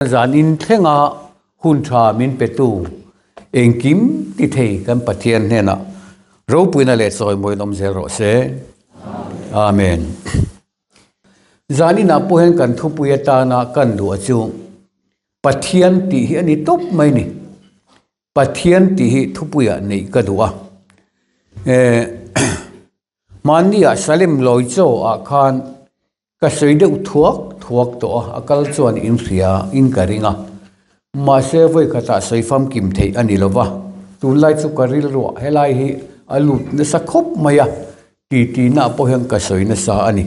Zanin thlenga hun tha min petu engkim ti thei kan Pathian hnenah ropuina leh chawimawiin awm zel rawh se. Amen. Zaninah pawh hian kan thupui atana kan duh a chu Pathian tih hi a ni tawp mai ni. Pathian tih hi thupuiah neih ka duh a. Eh, hmanniah Salem lawi chaw ah khan Ka sawi deuh thuak thuak tawh a, a kal chuan in hria in ka ring a. Mahse vawi khatah sawi famkim theih a ni lo va, tunlai chu ka rilruah helai hi a lut nasa khawp mai a, titi na pawh hian ka sawi nasa a ni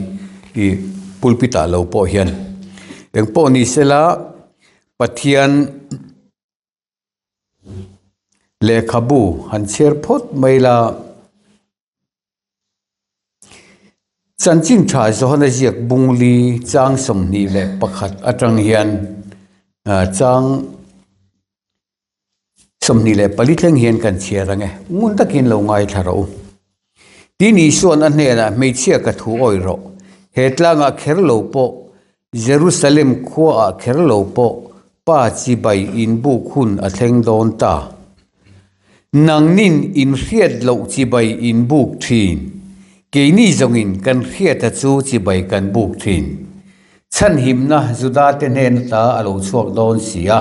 i pulpit ah lo pawh hian. Engpawh ni sela Pathian lehkhabu han chhiar phawt mai la. Chanchin tha Johana ziak Bungli chang 21 atang hian chang 24 thleng hian kan chhiar ang e. Ngun takin lo ngaithla rawh u. Tin Isua'n a hnenah hmeichhia ka thu awih rawh. He tlangah kher lo pawh, Jerusalem khuaah kher lo pawh Pa chibai inbuk hun a thleng dawn ta. Nangnin in hriat loh chibai in buk thin. Keini zawngin kan hriata chu chibai kan buk thin. Chhanhimna Judate hnen ata a lo chhuak dawn si a.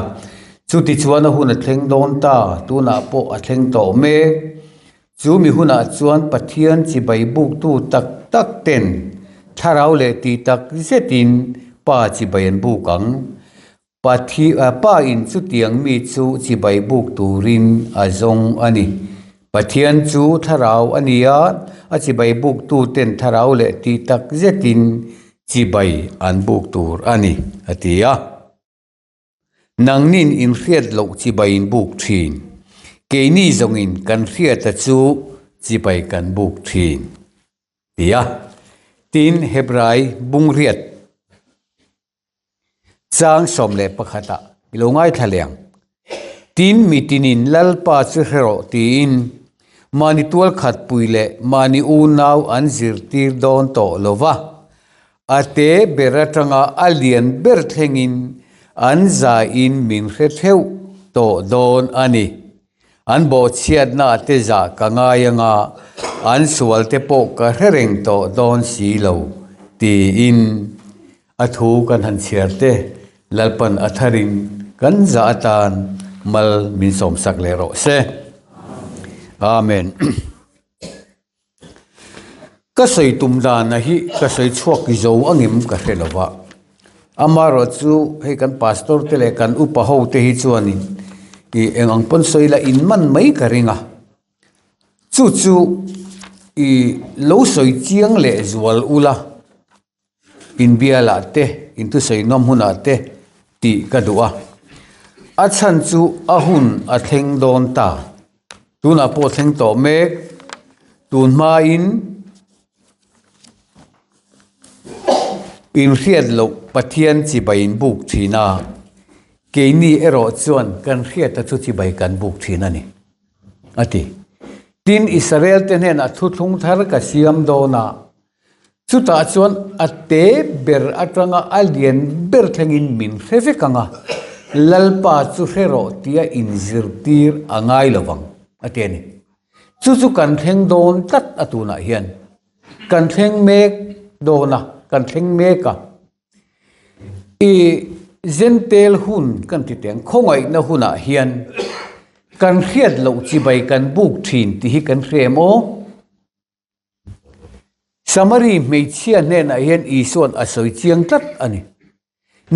Chutichuan a hun a thleng dawn ta, tunah pawh a thleng tawh mek. Chu mi hunah chuan Pathian chibai buktu tak tak ten thlarau leh tih tak zetin Pa chibai an buk ang. Pathi Pa in chutiang mi chu chibai buk turin a zawng a ni. Pathian chu thlarau a ni a, a chibai buktu ten thlarau leh tih tak zetin chibai an buk tur a ni, a ti a. Nangnin in hriat loh chibai in buk thin. Keini zawngin kan hriata chu chibai kan buk thin. Ti a. Tin, Hebrai bungriat. Chang 11 ah i lo ngaithla leh ang. Tin, mitinin Lalpa chu hre rawh tiin mahni tual khat pui leh mahni unau an zirtir dawn tawh lo va, a te ber atanga a lian ber thlengin an zaiin min hre theuh tawh dawn a ni. An bawhchhiatna te zah ka ngai anga an sual te pawh ka hre reng tawh dawn si lo tiin A thu kan han chhiar te Lalpan a tharin kan zah atan mal min sawmsak leh rawh se. Amen. Ka sawi tum dana hi ka sawi chhuak zo angem ka hre lo va. Amaherawh chu hei kan pastor te leh kan upa ho te hi chuanin ih eng ang pawn sawi la in man mai ka ring a. Chu chu ih lo sawi chiang leh zual ula. Inbialah te, inthusawi nawm hunah te tih ka duh a. A chhan chu a hun a thleng dawn ta. Tunah pawh a thleng tawh mek. Tun hmain inhriat loh Pathian chibai in buk thin a, keini erawh chuan kan hriata chu chibai kan buk thin a ni, a ti. Tin, Israel te hnenah thuthlung thar ka siam dawn a. Chutah chuan a te ber atanga a lian ber thlengin min hre vek ang a, Lalpa chu hre rawh tia inzirtir a ngai lo vang, a ti a ni. Chu chu kan thleng dawn tlat a tunah hian. Kan thleng mek dawn a, kan thleng mek a. I Zentel hun kan ti teng, khawngaihna hunah hian kan hriat loh chibai kan buk thin tih hi kan hre em aw? Samari hmeichhia hnenah hian Isua'n a sawi chiang tlat a ni.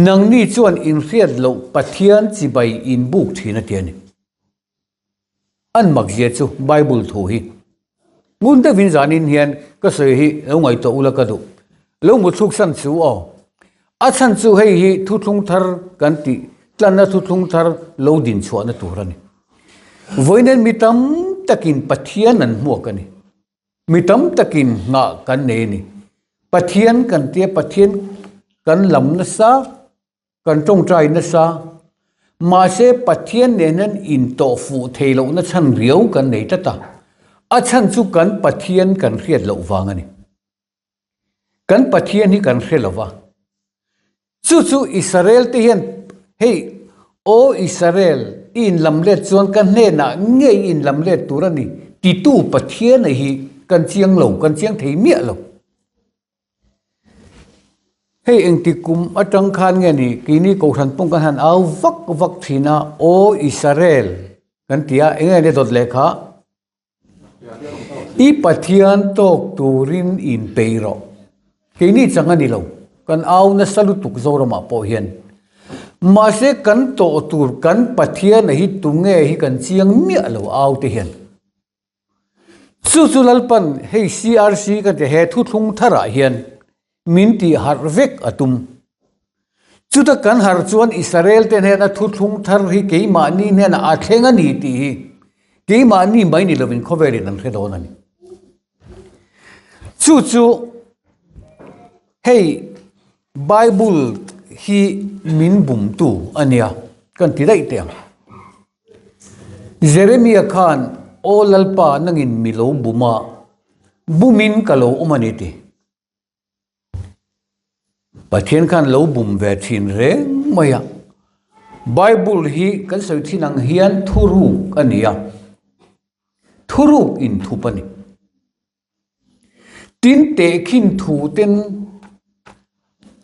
Nangni chuan inhriat loh Pathian chibai in buk thin a ti a ni. An makzia chu Bible thu hi. Ngun deuhin zanin hian ka sawi hi lo ngaihtuah ula ka duh. Lo muthluk san chu aw. A chhan chu hei hi thuthlung thar kan tih tlanna thuthlung thar lo din chhuahna tur a ni. Vawiin mi tam takin Pathian an hmuak a ni. Mi tam takin nghah kan nei a ni. Pathian kan tia Pathian kan lam nasa, kan tawngtai nasa. Mahse Pathian nen hian intawh fuh thei lohna chhan riau kan nei tlat a. A chhan chu kan Pathian kan hriat loh vang a ni. Kan Pathian hi kan hre lo va. Chu chu Israel te hian Hei, Aw Israel, i inlamlet chuan ka hnenah ngei i inlamlet tur a ni, titu Pathiana hi kan chiang lo, kan chiang thei miah lo. Hei engtik kum atang khan nge ni, keini Kohhran pawng kan han au vak vak thin a, Aw Israel kan ti a, enge ni dawt leh kha? I Pathian tawk turin inpeih rawh. Keini chang a ni lo, kan au nasa lutuk Zoramah pawh hian. Mahse kan tawh tur kan Pathiana hi tunge hi kan chiang miah lo au te hian. Chu chu Lalpan hei CRC ka ti he thuthlung tharah hian min tih harh vek a tum. Chuta kan harh chuan Israel te hnena thuthlung thar hi keimahni hnenah a thleng a ni tih hi keimahni mai ni lovin khawvelin an hre dawn a ni. Chu chu hei Bible hi min bumtu a nia kan ti daih teh ang. Jeremia khan Aw Lalpa nangin mi lo bum a, bumin ka lo awm a ni ti. Pathian khan lo bum ve thin reng mai a, Bible hi kan sawi thin ang hian thuruk a ni a, thuruk inthup a ni. Tin tehkhin thu ten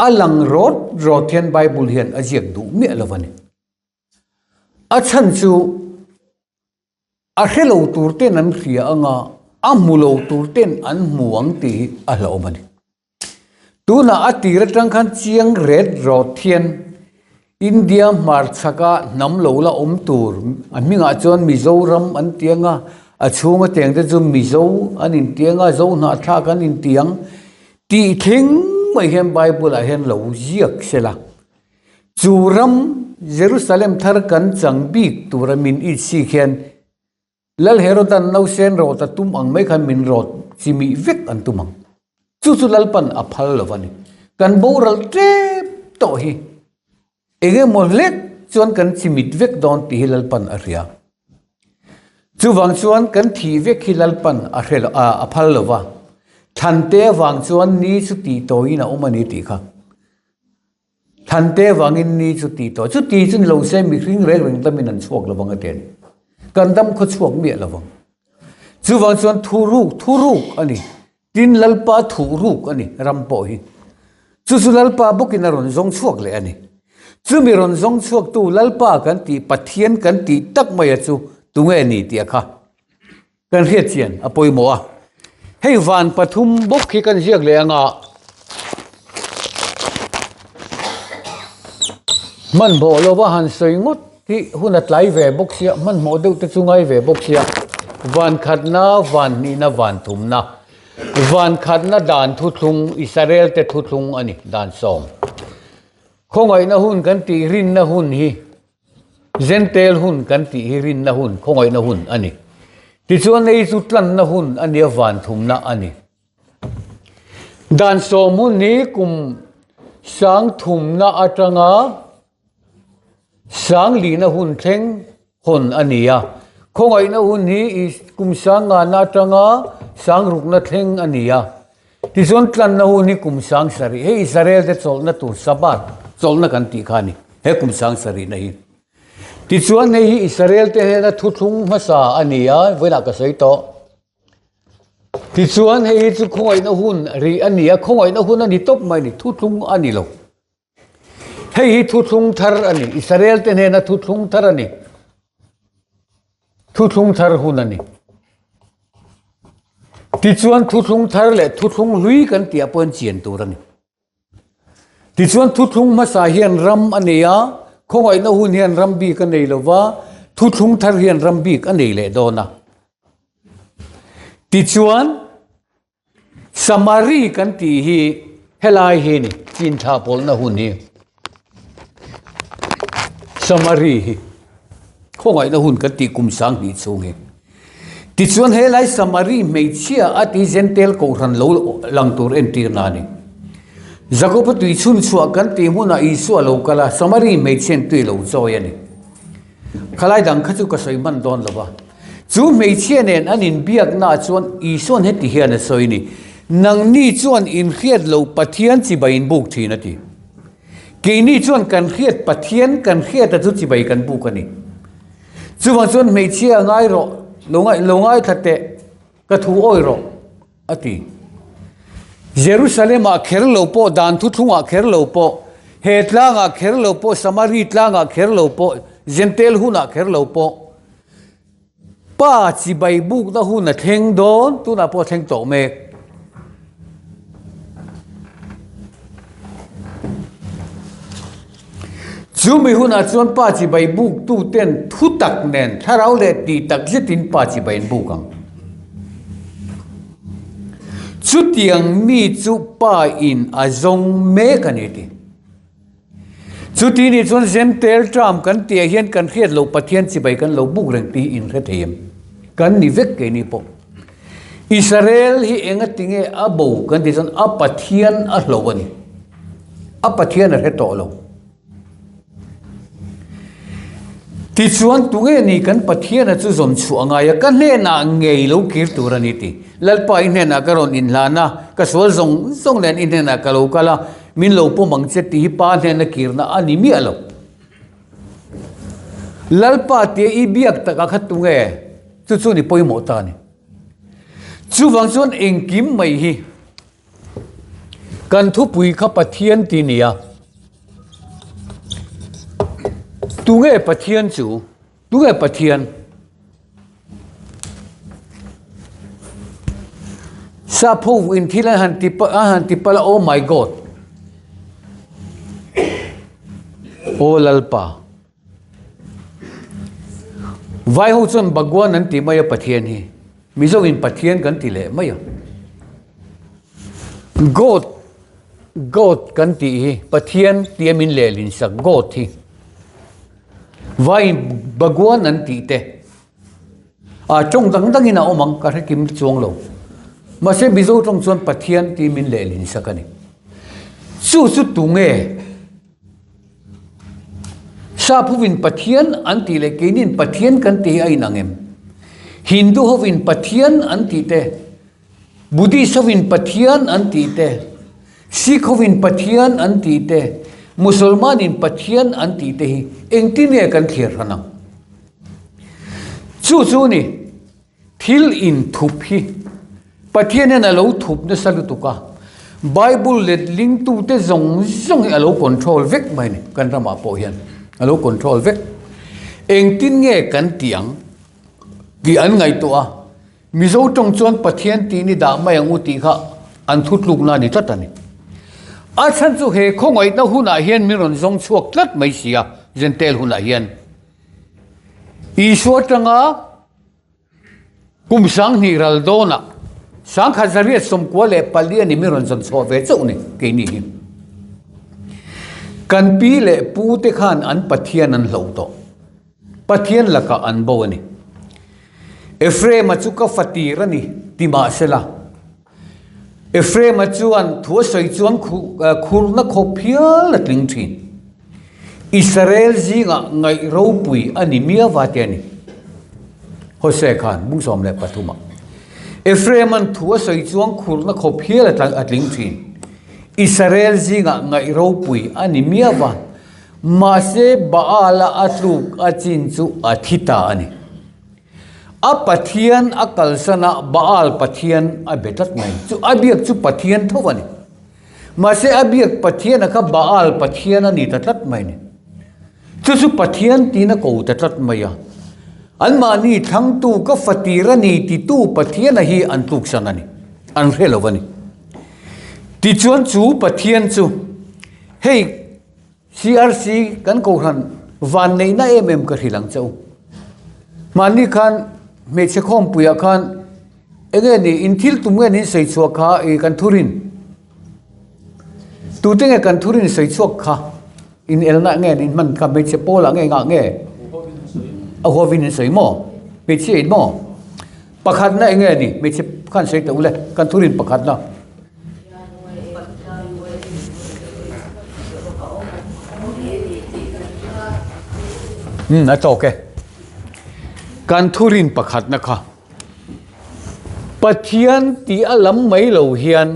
a lang rawt rawt hian Bible hian a ziak duh miah lo a ni. A chhan chu A hre lo tur ten an hria anga a hmu lo tur ten an hmu ang tih hi a hlauhawm a ni. Tunah a tir atang khan chiang ret rawt hian India hmarchhaka hnam lo la awm tur a hmingah chuan Mizoram an ti anga a chhunga cheng te chu Mizo an inti anga Zohnahthlak an inti ang tih thleng mai hian Bible ah hian lo ziak sela. Chu ram Jerusalem thar kan chang bik tura min it si khian Lal Herodan nausen rawt a tum ang mai khan min rawt chimih vek an tum ang. Chu chu Lalpan a phal lo a ni. Kan boral tep tawh hi eng emaw hlek chuan kan chimit vek dawn tih hi Lalpan a hria. Chuvang chuan kan thih vek hi Lalpan a hre a phal lo va. Thlante avang chuan ni chu tih tawiin a awm a ni tih kha. Thante vangin ni chu ti tawh. Chuti chu ni lo se mihring reng reng damin an chhuak lovang a ti a ni. Kan dam khaw chhuak miah lovang. Chuvang chuan thuruk thuruk a ni. Tin Lalpa thuhruk a ni ram pawh hi. Chu chu Lalpa bawkin a rawn zawng chhuak leh a ni. Chumi rawn zawng chhuaktu Lalpa kan tih Pathian kan tih tak maia chu tunge ni tih a kha. Kan hriat chian a pawimawh a. Hei van pathum bawk hi kan ziak leh anga hmanhmawh lova han sawi ngawt hi hun a tlai ve bawk sia, hmanhmawh deuh te chu ngai ve bawk sia. Van khatna, van hnihna, van thumna. Van khatna dan thuthlung, Israel te thuthlung a ni, dan sawm. Khawngaihna hun kan tih rinna hun hi Zentel hun kan tih hi rinna hun, khawngaihna hun a ni. Tichuan ei chu tlanna hun a nia van thumna a ni. Dan sawm hun hi kum sang thumna atanga sang lihna hun thleng hawn a ni a. Khawngaihna hun hi kum sang ngana atanga sang rukna thleng a ni a. Tichuan tlanna hun hi kum 7000, hei Israel te chawlhna tur Sabbath chawlhna kan tih kha a ni, he kum 7000 na hi. Tichuan hei hi Israel te hnena thuthlung hmasa a ni a, vawiinah ka sawi tawh. Tichuan hei hi chu khawngaihna hun rih a ni a, khawngaihna hun a ni tawp mai a ni, thuthlung a ni lo. Hei hi thuthlung thar a ni, Israel te hnena thuthlung thar a ni. Thuthlung thar hun a ni. Tichuan thuthlung thar leh thuthlung hlui kan tih ah pawh hian chian tur a ni. Tichuan thuthlung hmasa hian ram a nei a, khawngaihna hun hian ram bik a nei lova, thuthlung thar hian ram bik a nei leh dawn a. Tichuan Samari kan tih hi helai hi ni chin tha pawlna hun hi Samari hi khawngaihna hun kan tih kum 2000 chhung hi tichuan helai Samari hmeichhia a ti Jentail kohhran lo lang tur entirna a ni Jakoba tui chhun chhuah kan tih hmunah Isua lo kal a Samari hmeichhian tui lo chawi a ni. Khalai dang kha chu ka sawi hman dawn lo va. Chu hmeichhia nen an inbiaknaah chuan Isua'n heti hian a sawi ni, Nangni chuan inhriat loh Pathian chibai in buk thin a ti. Keini chuan kan hriat Pathian kan hriata chu chibai kan buk a ni. Chuvang chuan hmeichhia a ngai rawh, lo ngai lo ngaithla teh, ka thu awi rawh a ti. Jerusalem-ah kher lo pawh, dan thuthlungah kher lo pawh, he tlangah kher lo pawh, Samari tlangah kher lo pawh, Jentail hunah kher lo pawh, Pa chibai bukna hun a thleng dawn, tunah pawh a thleng tawh mek. Chumi hunah chuan pa chibai buktu ten thu tak nen thlarau leh tih tak zetin pa chibai an buk ang. Chutiang mi chu pa in a zawng mek a ni ti. Chuti nih chuan Zentel term kan tihah hian kan hriat loh Pathian chibai kan lo buk reng tih in hre thei em? Kan ni vek keini pawh. Israel hi enga tinge a bo kan tih chuan a Pathian a hlo a ni. A Pathian a hre tawh lo. Tichuan tunge ni kan Pathiana chu zawn chhuah a ngai a, ka hnenah ngei lo kir tur a ni ti. Lalpa i hnenah ka rawn inhlan a, ka sual zawng zawng nen i hnenah ka lo kal a, Min lo pawm ang che tih hi pa hnena kirna a ni miah lo. Lalpa tia i biak takah kha tunge chu chu ni pawimawh ta a ni. Chuvang chuan engkim mai hi kan thupui kha Pathian ti nia. Tunge Pathian chu? Tunge Pathian? Sap ho in thil an han ti an han ti pal a, Oh my God! Aw Lalpa! Vai ho chuan Bhagwan an ti mai a Pathian hi. Mizo in Pathian kan ti leh mai a. God, God kan tih hi Pathian tia min lehlin sak God hi. Vai Bhagwan an tih te ah tawng dang dangin a awm ang ka hre kim chuang lo. Mahse Mizo tawng chuan Pathian tih min lehlin sak a ni. Chu chu tunge Sap hovin Pathian an tih leh keinin Pathian kan tih hi a inang em? Hindu hovin Pathian an tih te Buddhist hovin Pathian an tih te, Sikh hovin Pathian an tih te, Musalmanin Pathian an tih te hi engtin nge kan thlir hran ang? Chu chu ni, thil inthup hi Pathian hian a lo thup nasa lutuk a, Bible letlingtute zawng zawng hi a lo control vek mai ni, kan ramah pawh hian a lo control vek. Engtin nge kan tih ang tih an ngaihtuah a. Mizo tawng chuan Pathian tih ni dah mai ang u tih kha an thutlukna a ni tlat a ni. A chhan chu he khawngaihna hunah hian min rawn zawng chhuak tlat mai si a, Jentail hunah hian. Isua atanga kum 2000 ral dawnah sangkhat zariat 94 a ni min rawn zawn chhuah ve chauh ni keini hi. Kan pi leh pu te khan an Pathian an hloh tawh. Pathian lakah an bo a ni. Ephraim-a chu ka fatir a ni, ti mah sela. Ephraim-a chuan thu a sawi chuan khurna khawp hial a tling thin. Israel zingah ngaih ropui a ni miau te a ni. Hosea khan bung 13 ah. Ephraim-a'n thu a sawi chuan khurna khawp hial a tling thin. Israel zingah ngaih ropui a ni miau va. Mahse, Baal-a a tluk a chin chu a thi ta a ni. A Pathian a kalsan a, Baal Pathian a be tlat mai. Chu a biak chu Pathian tho a ni. Mahse, a biak Pathian a kha Baal Pathian a ni ta tlat mai a ni. Chu chu Pathian tiin a ko ta tlat mai a. Anmahni thlangtu ka fatir a ni titu Pathian a hi an tluksan a ni. An hre lo a ni. Tichuan chu Pathian chu hei CRC kan kohhran van neihna em em ka hrilh ang che u. Hmanni khan hmeichhe khawmpuiah khan enge ni in thil tum nge nin sawi chhuak kha ih kan thurin tute nge kan thurin sawi chhuak kha in elna nge nin hman kha hmeichhe pawlah nge ngah nge a huavin in sawi maw hmeichhia in maw pakhatna enge ni hmeichhe khan sawi teh u le kan thurin pakhatna. Umm a tawk e. Kan thurin pakhatna kha Pathian tih a lam mai lo hian.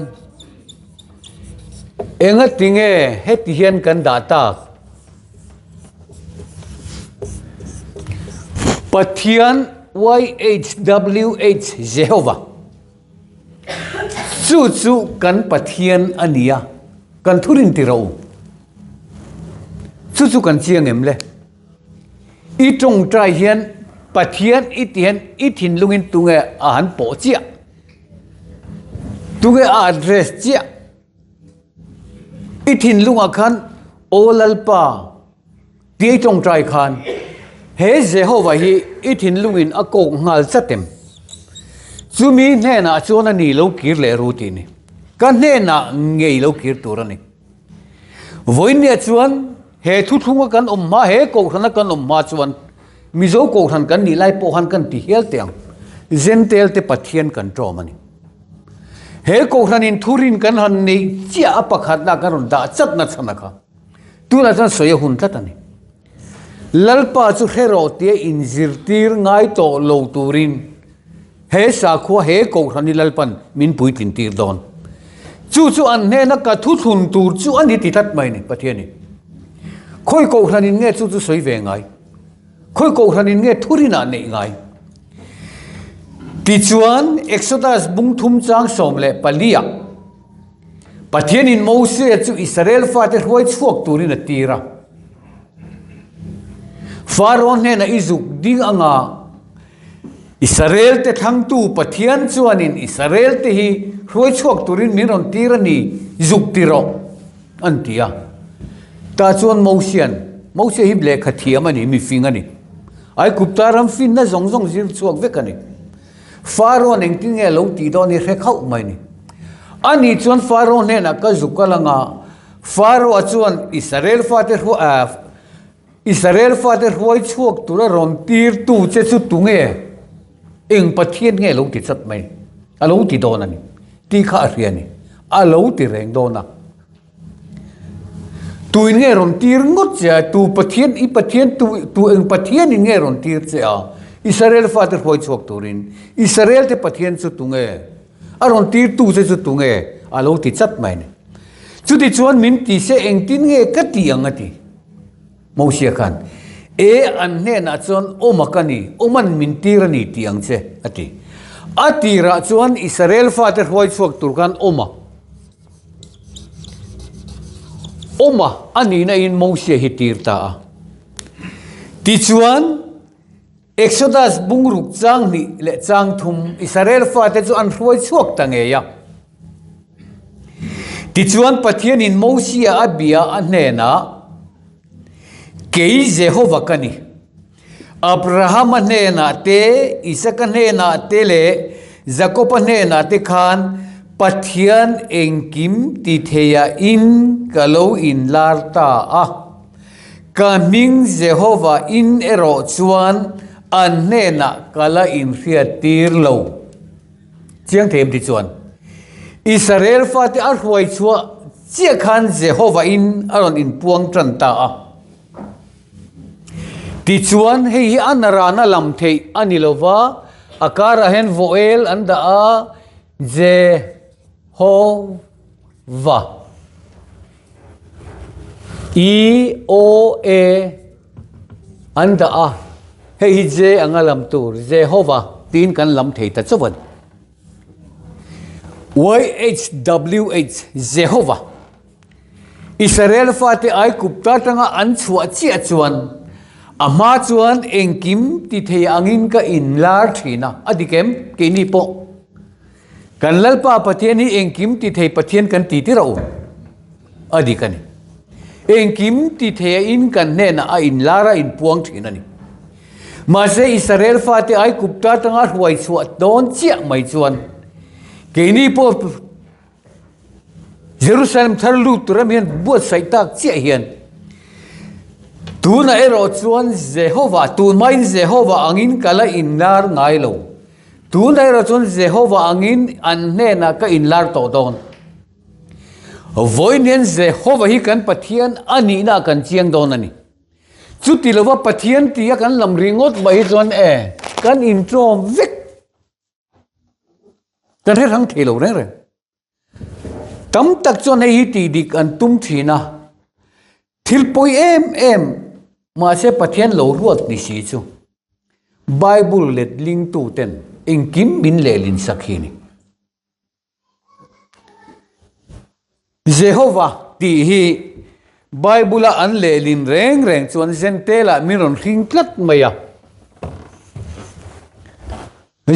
Engatinge heti hian kan dah tak? Pathian YHWH Jehovah chu chu kan Pathian a ni a, kan thurin ti rawh u. Chu chu kan chiang em le? I tawngtai hian Pathian i ti hian i thinlungin tunge a han pawh chiah? Tunge a address chiah? I thinlungah khan Aw Lalpa tih i tawngtai khan he Jehovah hi i thinlungin a kawk nghal chat em? Chumi hnenah chuan a ni lo kir leh ru tih a ni. Ka hnenah ngei lo kir tur a ni. Vawinia chuan he thuthlunga kan awm hma, he kohhrana kan awm hma chuan Mizo kohhran kan nih lai pawh khan kan ti hial teh ang, Jentail te Pathian kan ṭawm a ni. He kohhranin thurin kan han neih chiah a pakhatna kan rawn dah chatna chhan a kha. Tunah chuan sawi a hun tlat a ni. Lalpa chu hre rawh tia inzirtir ngai tawh lo turin he sakhua, he kohhran hi Lalpan min puitlin tir dawn. Chu chu an hnena ka thuthlun tur chu a ni ti tlat mai ni Pathianin. Khawi kohhranin nge chu chu sawi ve ngai? Khawi kohhranin nge thurinah neih ngai? Tichuan, Exodus bung thum chang 14 ah Pathianin Mosia chu Israel fate hruai chhuak turin a tir a. Faro hnenah i zuk ding anga Israel te thlangtu Pathian chuanin Israel te hi hruai chhuak turin min rawn tir a ni, zuk ti rawh, an ti a. Tah chuan Mosia'n, Mosia hi lehkha thiam a ni, mifing a ni. Aigupta ram finna zawng zawng zir chhuak vek a ni. Farao'n engtin nge a lo tih dawn hi hre khauh mai ni. Ani chuan Faraoh hnenah ka zuk a lang a, Faraoh-a chuan Israel fate Israel fate hruai chhuak tura rawn tirtu che chu tunge? Eng Pathian nge a lo ti chat mai? A lo ti dawn a ni. Tih kha a hria a ni. A lo ti reng dawn a. Tuin nge rawn tir ngawt che a? Tu Pathian, i Pathian tu, tu eng Pathianin nge rawn tir che a? Israel fate hruai chhuak turin Israel te Pathian chu tunge? A rawn tirtu che chu tunge? A lo ti chat mai a ni. Chuti chuan min ti se engtin nge ka ti ang a ti. Mosia khan, E, an hnenah chuan awm a ka ni, awman min tir a ni ti ang che, a ti. A tirah chuan Israel fate hruai chhuak tur khan awm a. Awm a, a nihna in Mosia hi tir ta a. Tichuan, Exodus bungruk chang hnih leh chang thum Israel fate chu an hruai chhuak ta ngei a. Tichuan Pathianin Mosia a bia a hnenah, Kei Jehova ka ni. Abrahama hnenah te, Isaka hnenah te leh Jakoba hnenah te khan Pathian engkim ti theiah in ka lo inlar ta a. Ka hming Jehova in erawh chuan an hnenah ka la inhriattir lo. Chiang thei em ti chuan, Israel fate a hruai chhuah chiah khan Jehova in a rawn inpuang tan ta a. Tichuan, hei hi a narana lam theih a ni lo va, a karah hian vawel an dah a, Jehova. I O E an dah a, hei hi J anga lam tur Jehova tiin kan lam thei ta chauh a ni. YHWH Jehova Israel fate Aigupta atanga an chhuah chiah chuan a hma chuan engkim ti thei angin ka inlar thin a, a dik em? Keini pawh. Kan Lalpa Pathian hi engkim ti thei Pathian kan ti tir a u. A dik a ni. Engkim ti thei a in kan hnenah a inlar a inpuang thin a ni. Mahse Israel fate Aigupta atanga hruai chhuah dawn chiah mai chuan keini pawh Jerusalem thar lut tur ram hian buatsaih tak chiah hian tunah erawh chuan Jehovah tunhmain Jehovah angin ka la inlar ngai lo. Tunah erawh chuan Jehovah angin an hnenah ka inlar tawh dawn. Vawiin hian Jehovah hi kan Pathian a nihna kan chiang dawn a ni. Chuti lova Pathian tia kan lam ringawt mai hi chuan e, kan inṭawm vek. Kan hre hrang thei lo reng reng. Tam tak chuan hei hi tih dik an tum thin a, thil pawi em em mahse Pathian lo ruat ni si chu Bible letlingtu ten engkim min lehlin sak hi a ni. Jehova tih hi Bible-a an lehlin reng reng chuan Zentela min rawn hring tlat mai a.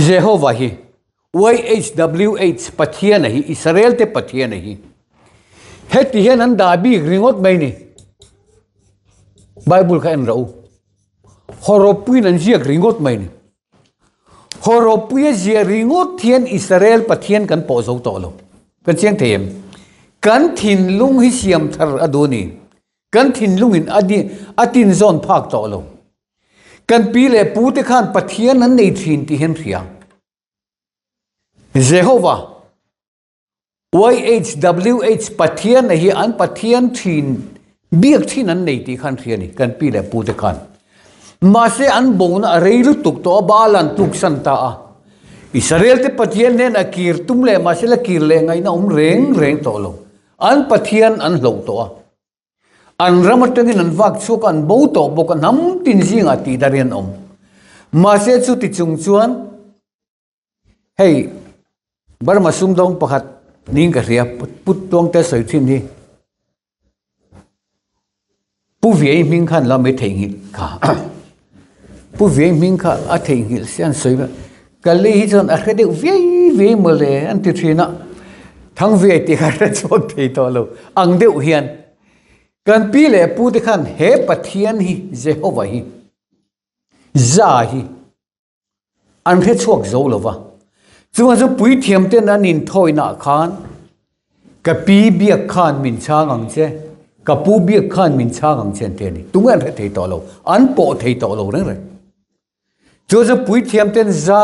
Jehova hi YHWH Pathian a hi, Israel te Pathian a hi. Heti hian an dah bik ringawt mai ni. Bible kha en rawh u. Hawrawppuiin an ziak ringawt mai ni. Hawrawppuia ziah ringawt hian Israel Pathian kan pawh zo tawh lo. Kan chiang thei em? Kan thinlung hi siam thar a duh a ni. Kan thinlungin a tin zawn phak tawh lo. Kan pi leh pu te khan Pathian an nei thin tih hian hria. Jehova, YHWH Pathian a hi an Pathian thin biak thin an nei tih khan hria ni kan pi leh pu te khan. Mahse an bona a rei lutuk tawh a Baal an tluksan ta a. Israel te Pathian hnen a kir tum leh mahse la kir leh ngaihna awm reng reng tawh lo. An Pathian an hloh tawh a. An ram atangin an vak chhuak a, an bo tawh bawk a, hnam tin zingah tih dar hi an awm. Mahse chuti chung chuan hei Burma sumdawng pakhat niin ka hria, Put Tuangte sawi thin hi Pu Viai hming khan lo mai theihnghilh kha. Pu Viai hming kha a theihnghilh si an sawi ka lei hi chuan a hre deuh viai viai mawle an ti thin a, Thang Viai tih kha a hre chhuak thei tawh lo ang deuh hian kan pi leh pu te khan he Pathian hi Jehovah hi za hi an hre chhuak zo lo va, chuvang chu puithiam ten an inthawina khan ka pi biak khan min chhang ang che, ka pu biak khan min chhang ang che an ti a ni. Tunge an hre thei tawh lo, an pawh thei tawh lo reng reng. Chu chu puithiam ten za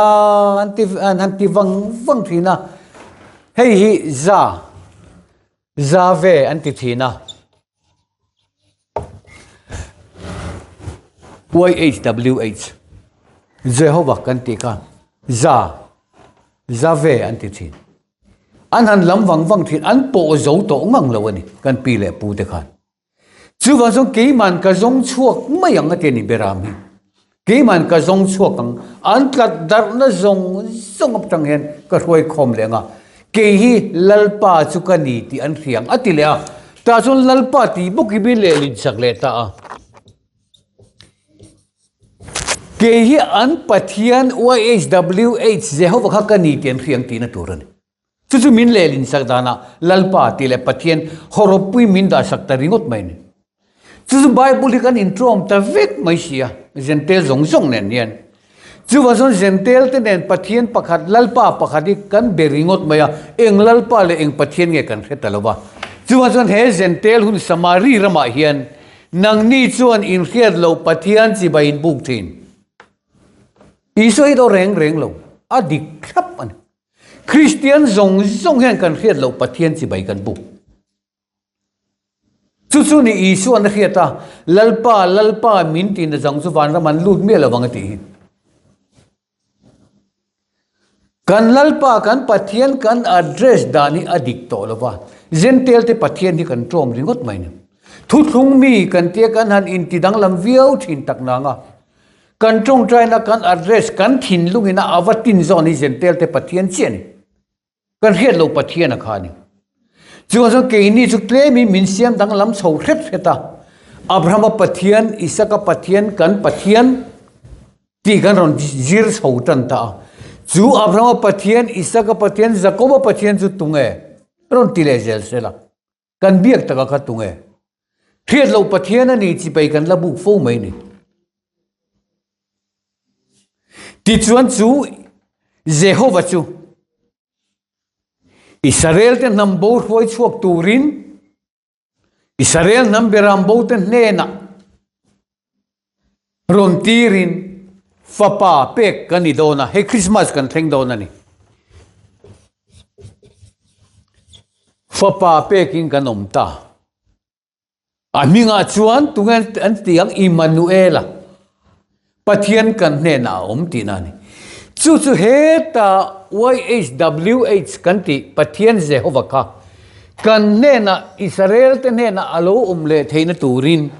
an ti an han ti vang vang thin a, hei hi za, za ve an ti thin a. YHWH, Jehovah kan tih kha za, za ve an ti thin. An han lam vang vang thin, an pawh zo tawh ngang lo a ni, kan pi leh pu te khan. Chuvang chuan keiman ka zawng chhuak mai ang a ti a ni Beram hi. Keiman ka zawng chhuak ang, an tlat darhna zawng zawng atang hian ka hruai khawm leh ang a, kei hi Lalpa chu ka ni tih an hria ang a ti leh a, tah chuan Lalpa tih bawk hi min lehlin chak leh ta a. Kei hi an Pathian YHWH Jehovah kha ka ni tih an hria ang tihna tur a ni. Chu chu min lehlin sak danah Lalpa tih leh Pathian hawrawppui min dah sak ta ringawt mai a ni. Chu chu Bible hi kan intawm ta vek mai si a, Zentel zawng zawng nen hian. Chuvang chuan Zentel te nen Pathian pakhat, Lalpa pakhat hi kan be ringawt mai a, eng Lalpa leh eng Pathian nge kan hre ta lo va. Chuvang chuan he Zentel hun Samari ramah hian nangni chuan inhriat loh Pathian chibai in buk thin. Isua hi daw reng reng lo, a dik thlap a ni. Kristian zawng zawng hian kan hriat loh Pathian chibai kan buk. Chu chu ni Isuan a hriat a, Lalpa, Lalpa min ti na zawng chu vanram an lut miah lovang a tih hi. Kan Lalpa, kan Pathian kan address dan hi a dik tawh lova, Gentile te Pathian hi kan tlawm ringawt mai ni. Thuthlung mi kan tia kan han inti danglam viau thin tak nang a. Kan tawngtaina kan address kan thinlungin a ava tin zawn hi Gentile te Pathian chiah a ni. Kan hriat loh Pathian a kha a ni. Chuvang chuan keini chu tlemin min siam danglam chho hret hret a, Abrahama Pathian, Isaka Pathian, kan Pathian tih kan rawn zir chho tan ta a. Chu Abrahama Pathian, Isaka Pathian, Jakoba Pathian chu tunge? Rawn ti leh zel sela. Kan biak taka kha tunge? Hriat loh Pathian a ni chipai kan la buk fo mai ni. Tichuan chu Jehova chu Israel te hnam bo hruai chhuak turin Israel hnam beram bo te hnenah rawn tirin fapa pek kan ni dawn a, hei Christmas kan thleng dawn a ni. Fapa pekin kan awm ta. A hmingah chuan tunge an ti ang Immanuela, Pathian kan hnenah a awm tihna a ni. Chu chu heta YHWH kan tih Pathian Jehova kha. Kan hnenah, Israel-te hnenah a lo awm leh theihna turin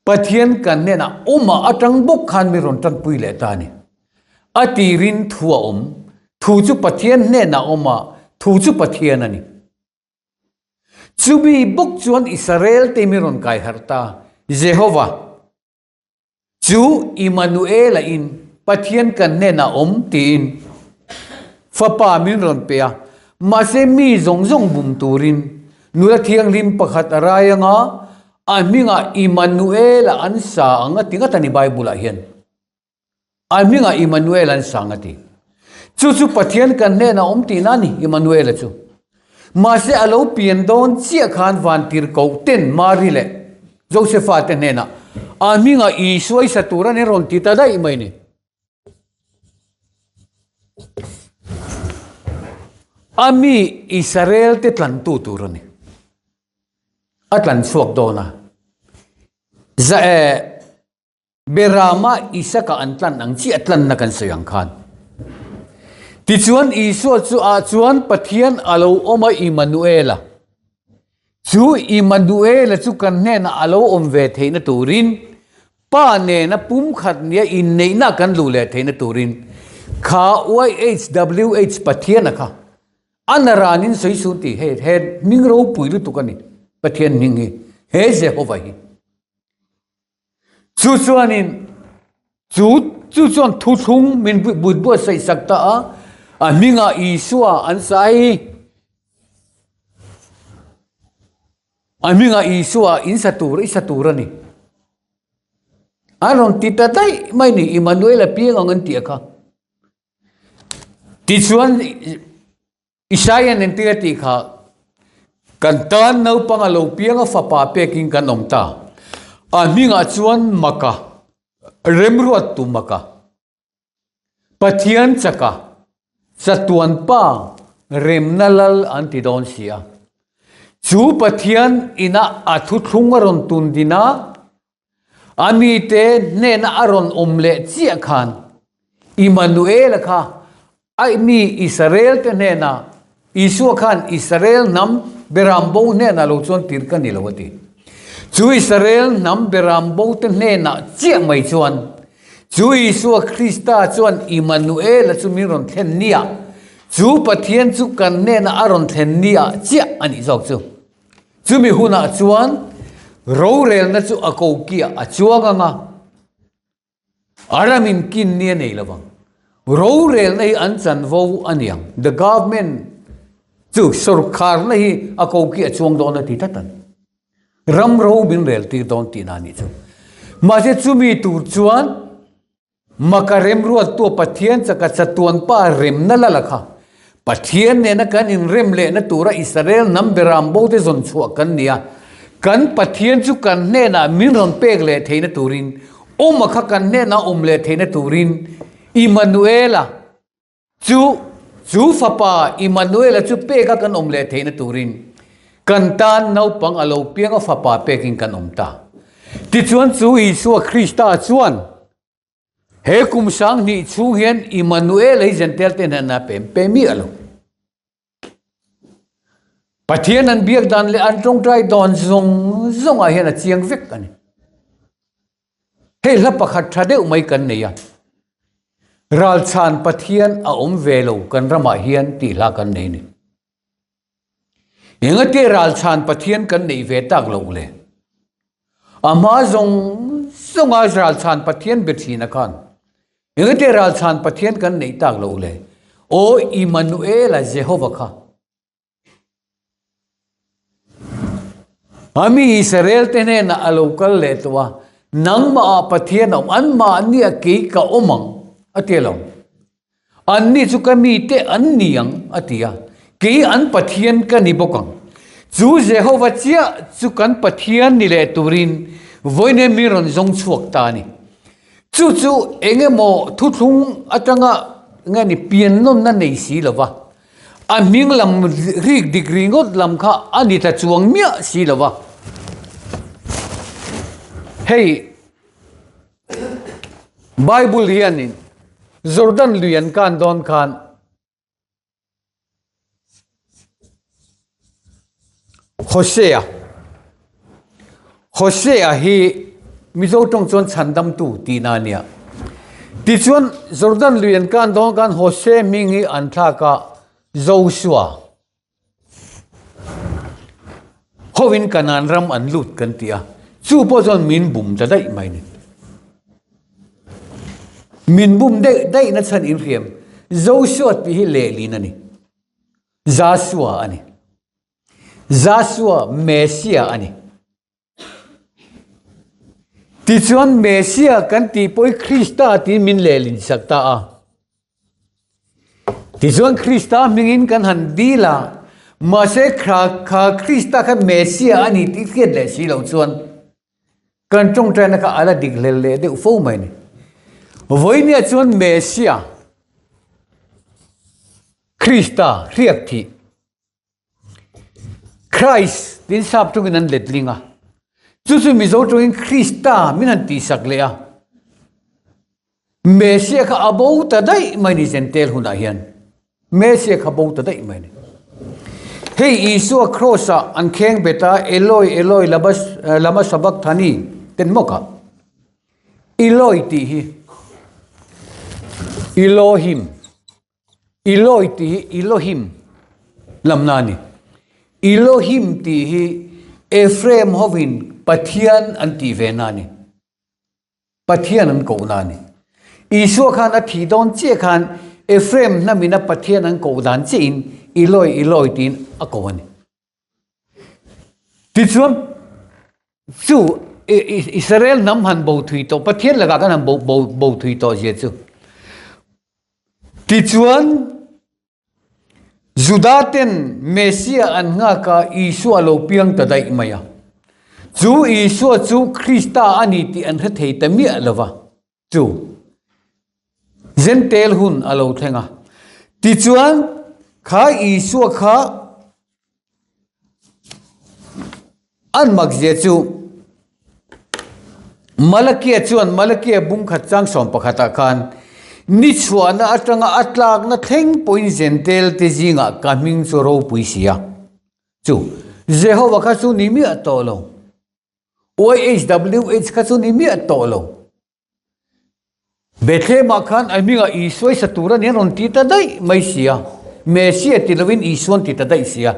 Pathian kan hnenah awmah atang bawk khan mi rawn tanpui leh ta a ni. A tirin thu a awm. Thu chu Pathian hnenah awm a, thu chu Pathian a ni. Chumi bawk chuan Israel-te mi rawn kai harh ta, Jehova. Chu Immanuela in Pathian kan hnenah awm tiin Fapa min rawn pe a, mahse mi zawng zawng bum turin nula thianghlim pakhat a rai anga a hmingah Immanuela an sa ang a ti ngat a ni Bible ah hian. A hmingah Immanuel an sa ang a ti. Chu chu Pathian kan hnenah awm tihna a ni Immanuela chu. Mahse a lo pian dawn chiah khan vantirhkoh ten Mari leh Josefa te hnenah a hmingah Isua i sa tur a ni rawn ti ta daih mai ni. A mi Israel te tlantu tur a ni. A tlan chhuak dawn a. Za eh Berama Isaka an tlan ang chiah tlanna kan sawi ang khan. Tichuan Isua chu ah chuan Pathian a lo awm a Immanuela. Chu Immanuela chu kan hnenah a lo awm ve theihna turin Pa nena pumkhat nia inneihna kan luh leh theihna turin kha YHWH Pathiana kha a naranin sawi suh tih hei he hming ropui lutuk a ni Pathian hming hi he Jehova hi. Chu chuanin chu chu chuan thuthlung min but buatsaih sak ta a, a hmingah Isua an sai. A hmingah Isua in sa tur i sa tur a ni. An rawn ti ta daih mai ni, Immanuel a piang ang an tih a kha. Tichuan Isaiah nen tir a tih kha, Kan tan naupang a lo piang a fapa pekin kan awm ta. A hmingah chuan Maka, remruattu Maka, Pathian chaka, chatuan pa remna lal an ti dawn si a. Chu Pathian ina a thuthlung a rawn tun din a, a mite hnena a rawn awm leh chiah khan Immanuela kha A mi Israel te hnenah Isua khan Israel hnam beram bo hnenah lo chuan tir ka ni lo a ti. Chu Israel hnam beram bo te hnenah chiah mai chuan chu Isua Krista chuan Immanuela chu min rawn thlen nia, chu Pathian chu kan hnenah a rawn thlen nia chiah a nih zawk chu. Chumi hunah chuan rorelna chu a kokiah a chuang ang a. A ramin kin ni a nei lo vang. Rorelna hi an chanvo a ni ang. The government chu sorkarna hi a ko khi a chuang dawn a ti tlat a ni. Ram ro min rel tir dawn tihna a nih chu. Mahse chumi tur chuan maka remruattu Pathian chaka chatuan pa remna la la kha. Pathian nena kan inrem lehna tura Israel hnam beram bo te zawn chhuah kan ni a, kan Pathian chu kan hnenah min rawn pek leh theihna turin, awma kha kan hnenah awm leh theihna turin Immanuela chu chu fapa Immanuela chu peka kan awm leh theihna turin kan tan naupang a lo piang a fapa pekin kan awm ta. Tichuan chu Isua Krista chuan He kum 2000 chhung hian Immanuel hi Jentail te hnenah a pem pe miah lo. Pathian an biak dan leh an tawngtai dawn zawng zawngah hian a chiang vek a ni. Hei hla pakhat tha deuh mai kan nei a. Ralchhan Pathian a awm ve lo kan ramah hian tih hla kan nei a ni. Engati ralchhan Pathian kan neih ve tak loh le? A hma zawng zawnga ralchhan Pathian be thin a khan engati ralchhan Pathian kan neih tak loh le? Aw Immanuela Jehova kha. A mi Israel te hnenah a lo kal leh tawh a, nangmah ah Pathian a awm, anmahni ah kei ka awm ang a ti lo. Anni chu ka mite an ni ang, a ti a, kei an Pathian ka ni bawk ang. Chu Jehova chiah chu kan Pathian ni leh turin vawiin mi rawn zawng chhuak ta a ni. Chu chu eng emaw thuthlung atanga nge ni piannawnna nei si lo va, a hming lam rik dik ringawt lam kha a ni ta chuang miah si lo va. Hei Bible hianin. Jordan lui an kan dawn khan Hosea Hosea hi Mizo tawng chuan chhandamtu tihna a nia. Tichuan Jordan lui an kan dawn khan Hosea hming hi an thlak a Joshua Hovin Kanaan ram an lut kan ti a, chu pawh chuan min bum ta daih mai ni. Min bum daih daih na chhan inhriam Joshua tih hi lehlin a ni. Jasua a ni. Jasua Messia a ni. Tichuan Messia kan tih pawh hi Krista tiin min lehlin sak ta a. Tichuan Krista hmingin kan han dil a, mahse kha kha Krista kha Messia a ni tih hriat leh si loh chuan kan tawngtaina kha a la dik hlel leh deuh fo mai a ni. Vawinia chuan Messia, Krista hriak thih. Christ tiin sap tawngin an letling a, chu chu Mizo tawngin Krista min han tihsak leh a, Messia kha a bo ta daih mai ni Jentail hunah hian Messia kha bo ta daih mai ni. Hei Isua cross ah an kheng bet a, Eloi Eloi lama sabachthani ten maw kha? Eloi tih hi Elohim. Eloi tih hi Elohim lamna a ni. Elohim tih hi Ephraim hovin Pathian an tih ve na a ni. Pathian an kohna a ni. Isua khan a thih dawn chiah khan Ephraim hnamina Pathian an koh dan chiahin Eloi, Eloi tiin a ko a ni. Tichuan chu Israel hnam han bo thui tawh, Pathian lakah khan han bo bo bo thui tawh zia chu. Tichuan Juda ten Messia an nghak a, Isua a lo piang ta daih mai a. Chu Isua chu Krista a ni tih an hre thei ta miah lo va. Chu Jentail hun a lo thleng a. Tichuan kha Isua kha an makzia chu Malakia chuan Malakia bungkhat chang 11 ah khan ni chhuahna atanga a tlakna thleng pawhin Jentail te zingah ka hming chu ropui si a. Chu Jehova kha chu ni miah tawh lo. YHWH kha chu ni miah tawh lo. Bethlehem-ah khan a hmingah Isua i sa tur a ni an rawn ti ta daih mai si a. Messia ti lovin Isua an ti ta daih si a.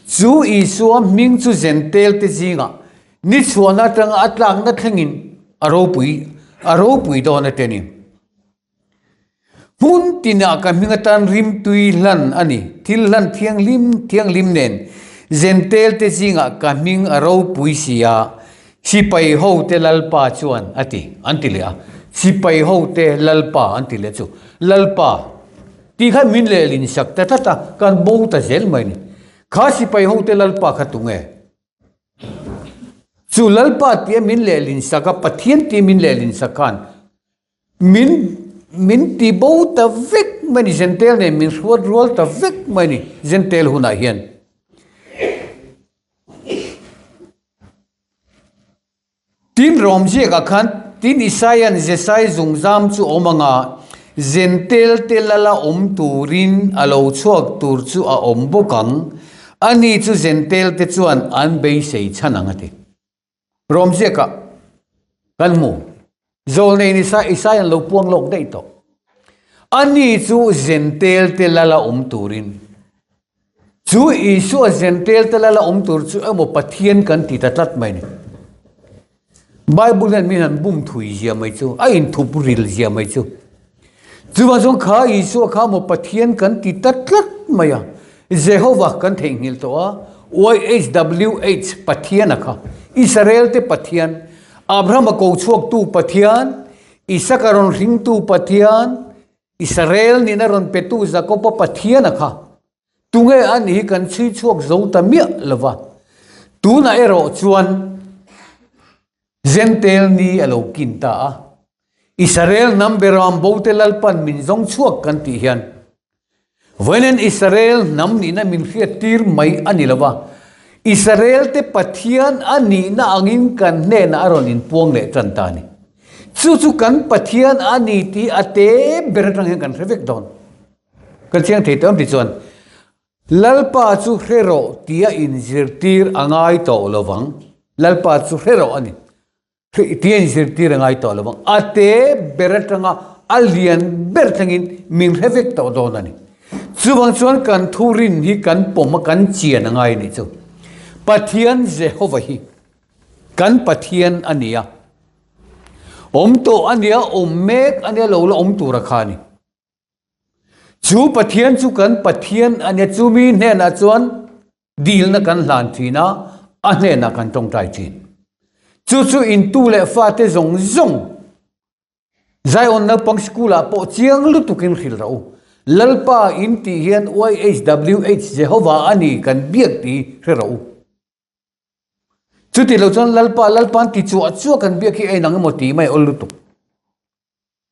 Chu Isua hming chu Jentail te zingah ni chhuahna atanga a tlakna thlengin a ropui a ropui dawn a ti a ni. Hmun tinah ka hming atan rimtui hlan a ni. Thil hlan thianghlim thianghlim nen Jentail te zingah ka hming a ropui si a, sipai hote Lalpa chuan a ti, an ti leh a. Sipai hote Lalpa an ti leh chu. Lalpa tih khan min lehlin sak ta tlat a, kan bo ta zel mai a ni. Kha sipai hote Lalpa kha tunge? Chu Lalpa tia min lehlin sak a, Pathian tia min lehlin sak khan Min min ti bo ta vek mai ni, Jentail nen min hruat rual ta vek mai ni, Jentail hunah hian. Tin Rom ziakah khan tin Isaia'n Jesai zungzam chu awm anga Jentail te lala awm turin a lo chhuak tur chu a awm bawk ang, ani chu Jentail te chuan an beisei chhan ang a ti. Rom ziakah kan hmu. Zawlnei ni sa Isai an lo puang lawk daih tawh. Ani chu Jentail te lala awm turin. Chu Isua Jentail te lala awm tur chu emaw Pathian kan ti ta tlat mai ni. Bible hian min han bum thui zia mai chu, a inthup ril zia mai chu. Chuvang chuan kha Isua kha maw Pathian kan ti ta tlat mai a, Jehovah kan theihnghilh tawh a, YHWH Pathian a kha, Israel te Pathian, Abraham a ko chhuaktu Pathian, Isaka rawn hringtu Pathian, Israel nihna rawn petu Jakob-a Pathian a kha. Tunge a nih hi kan chhui chhuak zo ta miah lo va, tunah erawh chuan Jentail ni a lo kin ta a. Israel hnam beram bote Lalpan min zawng chhuak kan tih hian vawiin Israel hnam nihna min hriat tir mai a ni lo va, Israel te Pathian a nihna angin kan hnenah a rawn inpuang leh tan ta a ni. Chu chu kan Pathian a ni tih a te ber atang hian kan hre vek dawn. Kan chiang thei tawh em ti chuan Lalpa chu hre rawh tia inzirtir a ngai tawh lo vang. Lalpa chu hre rawh a ni. Tia inzirtir a ngai tawh lo vang. A te ber atanga a lian ber thlengin min hre vek tawh dawn a ni. Chuvang chuan kan thurin hi kan pawm a, kan chian a ngai a nih chu. Pathian Jehova hi kan Pathian a ni a. Awm tawh a nia, awm mek a nia, lo la awm tur a kha a ni. Chu Pathian chu kan Pathian a nia, chumi hnenah chuan dilna kan hlan thin a, a hnenah kan tawngtai thin. Chu chu intu leh fate zawng zawng Zion naupang school ah pawh chiang lutukin hrilh rawh u. Lalpa in tih hian YHWH Jehovah a ni kan biak tih hre rawh u. Chuti lo chuan Lalpa, Lalpa an ti chuah chuah kan biak hi a inang emaw tih mai a awl lutuk.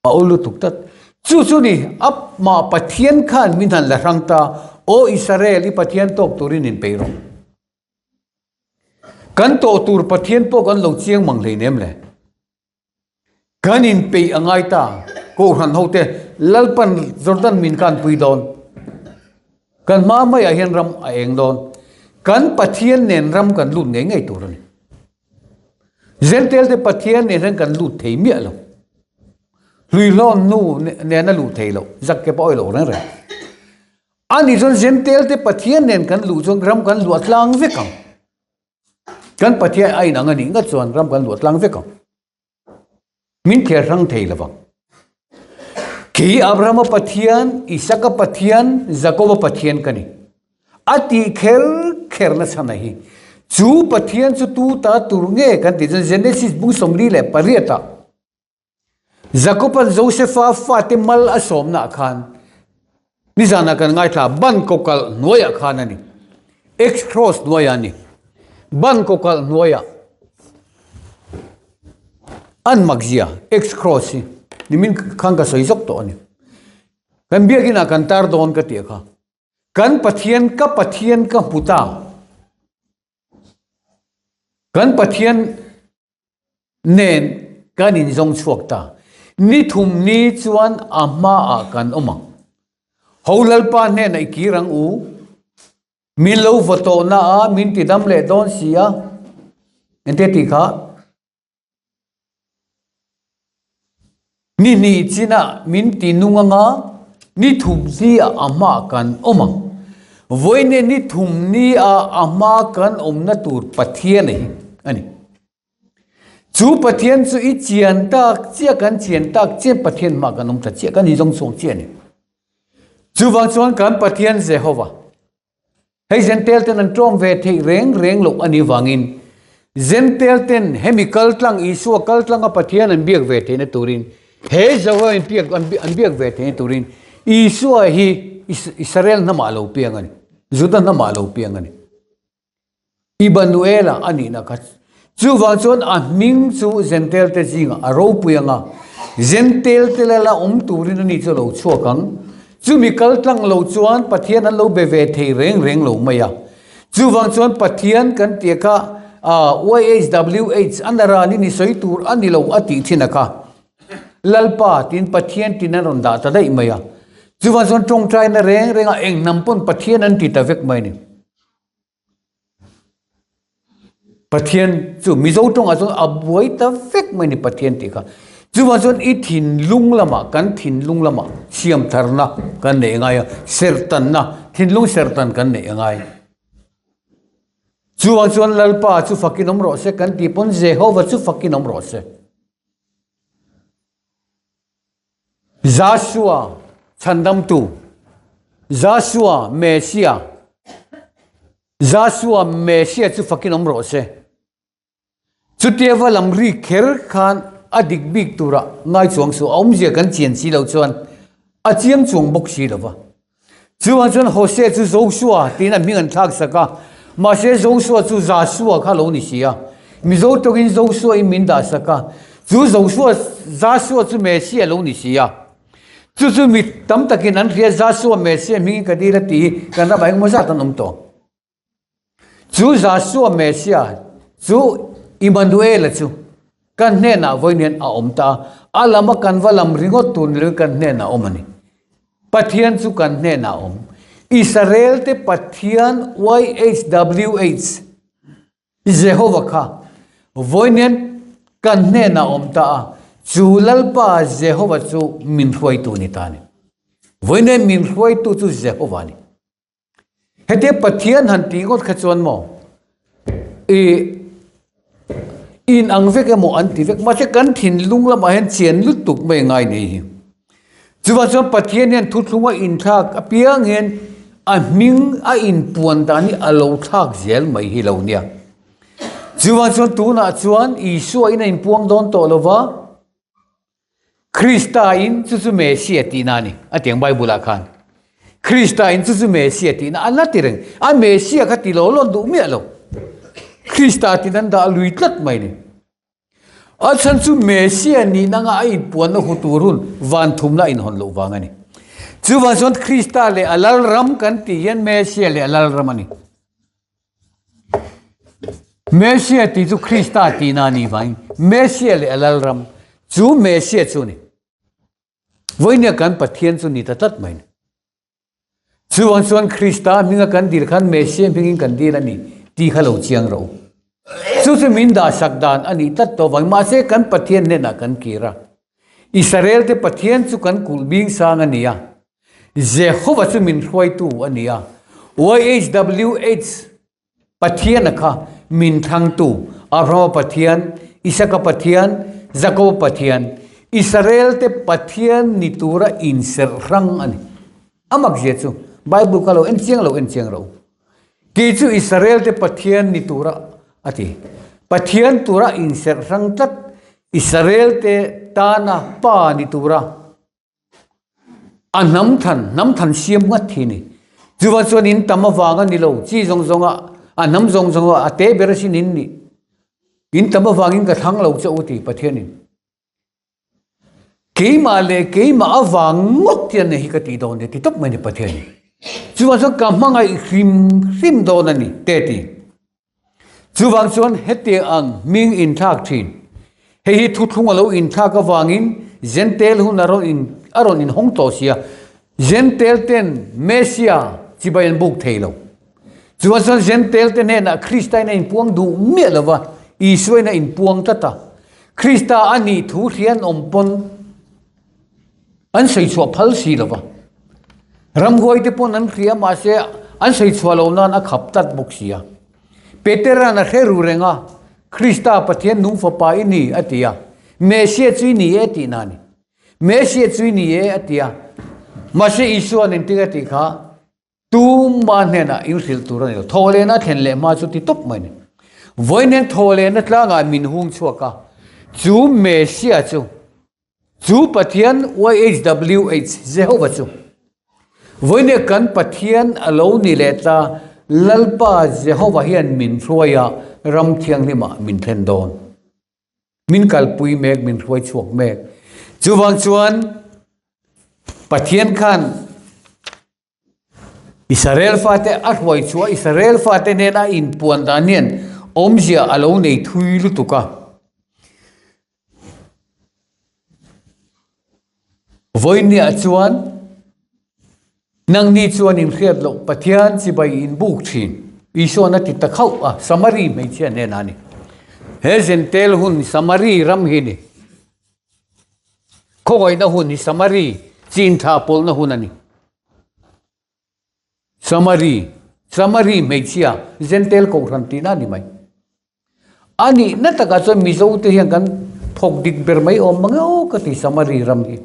A awl lutuk tlat. Chu chu ni, amah Pathian khan min han la hrang ta, Aw Israel, i Pathian tawk turin inpeih rawh. Kan tawh tur Pathian pawh kan lo chiang mang hleinem le. Kan inpeih a ngai ta, Kohhran hote Lalpan Jordan min kanpui dawn. Kan hma maiah hian ram a eng dawn. Kan Pathian nen ram kan lut ngei ngei tur a ni. Zentel te Pathian nen hian kan lut thei miah lo. Hluihlawn nu nen a luh thei loh, zak ke pawh a awih lo reng reng. Ani chuan Zentel te Pathian nen kan luh chuan ram kan luah tlang vek ang. Kan Pathian a inang a nih ngat chuan ram kan luah tlang vek ang. Min thler hrang thei lo vang. Khi Abrahama Pathian, Isaka Pathian, Jakoba Pathian ka ni. A tih kher kher na chhan a hi. Chu Pathian chu tu ta tur nge kan tih chuan Genesis bung 48 ah Jakoban Josefa fate mal a sawmnaah khan nizanah kan ngaithla ban kawkalh hnuaiah khan a ni. X-cross hnuaiah a ni. Ban kawkalh hnuaiah an makzia X-cross hi nimin khan ka sawi zawk tawh a ni. Kan biakinah kan tar dawn ka tih kha. Kan Pathian ka Pathian ka hmu ta. Kan Pathian nen kan inzawng chhuak ta. Ni thum ni chuan a hmaah kan awm ang. Ho Lalpa hnenah i kir ang u. Min lo vaw tawhna a, min ti dam leh dawn si a. Engtia tih kha? Ni hnih chinah min ti nung ang a, ni thum ni ah a hmaah kan awm ang. Vawiin ni thum ni ah a hma kan awmna tur Pathian a hi a ni. Chu Pathian chu i chian tak chiah kan chian tak chiah Pathian hmaah kan awm ta chiah kan inzawng chhuak chiah a ni. Chuvang chuan kan Pathian Jehovah Hei Zentel ten an ṭawm ve theih reng reng loh a nih vangin Zentel ten hemi kaltlang Isua kaltlanga Pathian an biak ve theihna turin he Jehovah in piak an biak ve theihna turin Isua hi Israel hnamah a lo piang a ni. Juda hnamah a lo piang a ni. Imanuela a nihna kha chuvang chuan a hming chu Zentel te zingah a ropui ang a, Zentel te lala awm turin a ni chu a lo chhuak ang. Chumi kal tlang lo chuan Pathian an lo be ve thei reng reng lo mai a. Chuvang chuan Pathian kan tih kha YHWH a naranin i sawi tur a ni lo a tih thin a kha. Lalpa tiin Pathian tin an rawn dah ta daih mai a. Chuvang chuan tawngtaina reng rengah eng hnam pawn Pathian an ti ta vek mai a ni. Pathian chu Mizo tawngah chuan a buai ta vek mai ni Pathian tih kha. Chuvang chuan i thinlung lamah kan thinlung lamah siam tharna kan neih a ngai a, serhtanna, thinlung serhtan kan neih a ngai. Chuvang chuan Lalpa chu fakin awm rawh se kan tih pawn Jehova chu fakin awm rawh se. Joshua chhandamtu, Joshua Messia, Joshua Messia chu fakin awm rawh se. Chutia va lam ri kher khan a dik bik tura ngai chuang suh, a awmzia kan chian si lo chuan a chiang chuang bawk si lo va. Chuvang chuan Hosea chu Joshua tiin a hming an thlak sak a, mahse Joshua chu Jasua kha lo ni si a. Mizo tawngin Joshua in min dah sak a, chu Joshua, Jasua chu Messia lo ni si a. Chu chu mi tam takin an hria Jasua Messia hmingin ka dil a tih hi kan ramah engemaw zat an awm tawh. Chu Jasua Messia chu Immanuela chu. Kan hnenah vawiin hian a awm ta a, a lama kan va lam ringawt tur ni loin kan hnenah a awm a ni. Pathian chu kan hnenah a awm. Israel-te Pathian YHWH, Jehova kha vawiin hian kan hnenah a awm ta a, chu Lalpa Jehova chu min hruaitu ni ta a ni. Vawiin hian min hruaitu chu Jehova a ni. Hetia Pathian han tih ngawt kha chuan maw i in ang vek emaw an ti vek mahse kan thinlung lamah hian chian lutuk mai a ngai nei hi. Chuvang chuan Pathian hian thuthlunga inthlak apiang hian a hming a inpuan dan hi a lo thlak zel mai hi lo nia. Chuvang chuan tunah chuan Isua in a inpuang dawn tawh lova. Krista in chu chu Messia tihna a ni, a tiang Bible ah khan. Krista in chu chu Messia tihna a la ti reng. A Messia kha ti lo lawn duh miah lo. Krista tin an dah lui tlat mai ni. A chhan chu Messia nihna anga a inpuanna hu tur hun van thumna a inhawn loh vang a ni. Chuvang chuan Krista leh a lalram kan tih hian Messia leh a lalram a ni. Messia tih chu Krista tihna a nih vangin Messia leh a lalram chu Messia chu a ni. Vawinia kan Pathian chu ni ta tlat mai a ni. Chuvang chuan Krista hminga kan dil khan Messia hmingin kan dil a ni tih kha lo chiang rawh u. Chu chu min dahsak dan a nih tlat tawh vangin mahse kan Pathian hnenah kan kir a. Israel te Pathian chu kan kulh bing sang a ni a. Jehova chu min hruaitu a ni a, YHWH Pathiana kha min thlangtu, Abrahama Pathian, Isaka Pathian, Jakoba Pathian, Israel te Pathian ni tura inserh hrang a ni. A mak zia chu Bible kha lo en chiang lo en chiang ro. Kei chu Israel te Pathian ni tura a ti. Pathian tura inserh hrang tlat Israel te tana pa ni tura A hnam than, hnam than siam ngat hi a ni. Chuvang chuan in tam avang a ni lo, chi zawng zawng ah, a hnam zawng zawng ah a te ber asin in nih. In tam avangin ka thlang lo che u ti Pathianin. Keimah leh keimah avang ngawt hian hei hi ka tih dawn ni ti tawp mai a ni Pathianin. Chuvang chuan ka hmangaih hrim hrim dawn a ni te ti. Chuvang chuan hetiang ang hming inthlak thin. Hei hi thuthlung a lo inthlak avangin Jentail hun a rawn in a rawn inhawng tawh si a. Jentail ten Messia chibai an buk thei lo. Chuvang chuan Jentail te hnenah Krista in a inpuang duh miah lo va, Isua in a inpuang tlat a. Krista a nih thu hria an awm pawn An sawi chhuah phal si lo va. Ramhuai te pawn an hria mahse an sawi chhuah loh nan a khap tlat bawk si a. Petera'n a hre ru reng a, Krista Pathian nung fapa i ni a ti a. Messia chu i ni e tihna a ni. Messia chu i ni e a ti a. Mahse Isua'n engtin a tih kha Tumah hnenah in hrilh tur a ni lo. Thawhlehna thlen leh hma chu ti tawp mai a ni. Vawiin thawhlehna tlangah min hung chhuak a, chu Messia chu, chu Pathian YHWH, Jehova chu, vawiin kan Pathian a lo ni leh ta, Lalpa Jehova hian min hruai a, ram thianghlimah min thlen dawn. Min kalpui mek, min hruai chhuak mek. Chuvang chuan Pathian khan Israel fate a hruai chhuah a, Israel fate nena inpuan dan hian awmzia a lo nei thui lutuk a. Vawinia chuan nangni chuan inhriat loh Pathian chibai inbuk thin. Isuan a ti ta khauh a, Samari hmeichhia hnenah a ni. He Jentail hun Samari ram hi ni. Khawngaihna hun hi Samari chin tha pawlhna hun a ni. Samari, Samari hmeichhia Jentail kohhran tihna a ni mai. A nihna takah chuan Mizo te hian kan thawk dik ber mai awm mang e aw ka ti Samari ram hi.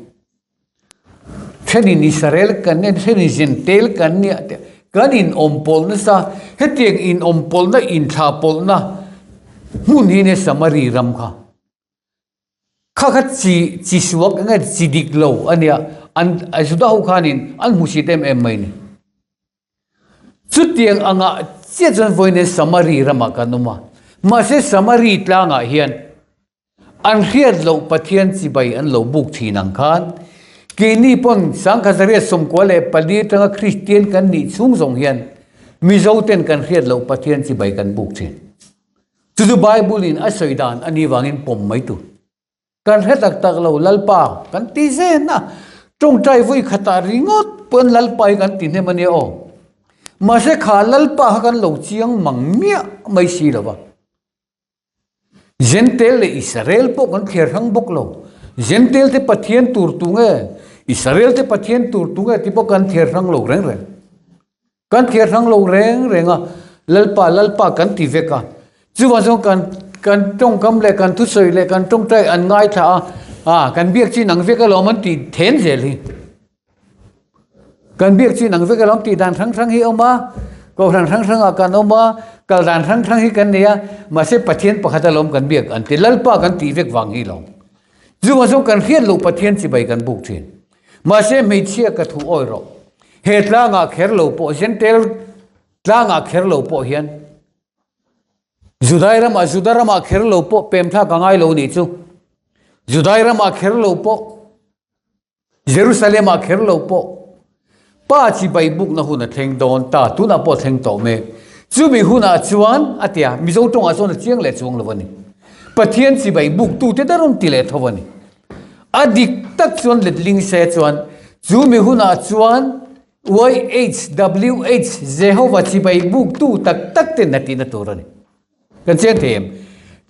Thenin Israel kan nia, thenin Jentail kan nia te kan inawm pawlh nasa, hetiang inawm pawlhna inthlah pawlhna hmun hi nia Samari ram kha. Kha kha chi chi suak eng nge chi dik lo a nia an Juda ho khanin an hmusit em em mai a ni. Chutiang angah chiah chuan vawiin Samari ramah kan awm a, mahse Samari tlangah hian an hriat loh Pathian chibai an lo buk thin ang khan keini pawn Sangkhazaria 94 atanga Kristian kan nih chhung zawng hian Mizo ten kan hriat loh Pathian chibai kan buk thin. Chu chu Bible in a sawi dan a nih vangin pawm mai tur. Kan hre tak tak lo Lalpa kan ti zen a, tawngtai vawi khatah ringawt pawn Lalpa hi kan ti hnem a nia aw. Mahse kha Lalpa kha kan lo chiang mang miah mai si lo va. Jentail leh Israel pawh kan thliar hrang bawk lo. Jentail te Pathian tur tu nge, Israel te Pathian tur tu nge tih pawh kan thliar hrang lo reng reng. Kan thliar hrang lo reng reng a, Lalpa, Lalpa kan ti vek a. Chuvang chuan kan kan tawngkam leh kan thusawi leh kan tawngtai an ngaithla a, ah kan biak chin ang vek alawm an ti then zel hi. Kan biak chin ang vek alawm tih dan hrang hrang hi a awm a, kohhran hrang hrangah kan awm a, kal dan hrang hrang hi kan nei a, mahse Pathian pakhat alawm kan biak an ti, Lalpa kan tih vek vang hi lo. Chuvang chuan kan hriat loh Pathian chibai kan buk thin. Mahse hmeichhia ka thu awi rawh. He tlangah kher lo pawh Jentail tlangah kher lo pawh hian Judai ramah Juda ramah kher lo pawh pem thlak a ngai lo nih chu. Judai ramah kher lo pawh Jerusalemah kher lo pawh Pa chibai bukna hun a thleng dawn ta tunah pawh a thleng tawh mek. Chumi hunah chuan a tia Mizo tawngah chuan a chiang leh chuang lo a ni. Pathian chibai buktute te rawn ti leh tho a ni. A dik tak chuan letling se chuan chu mi hunah chuan YHWH Jehovah chibai buktu tak tak ten a tihna tur a ni. Kan chiang thei em?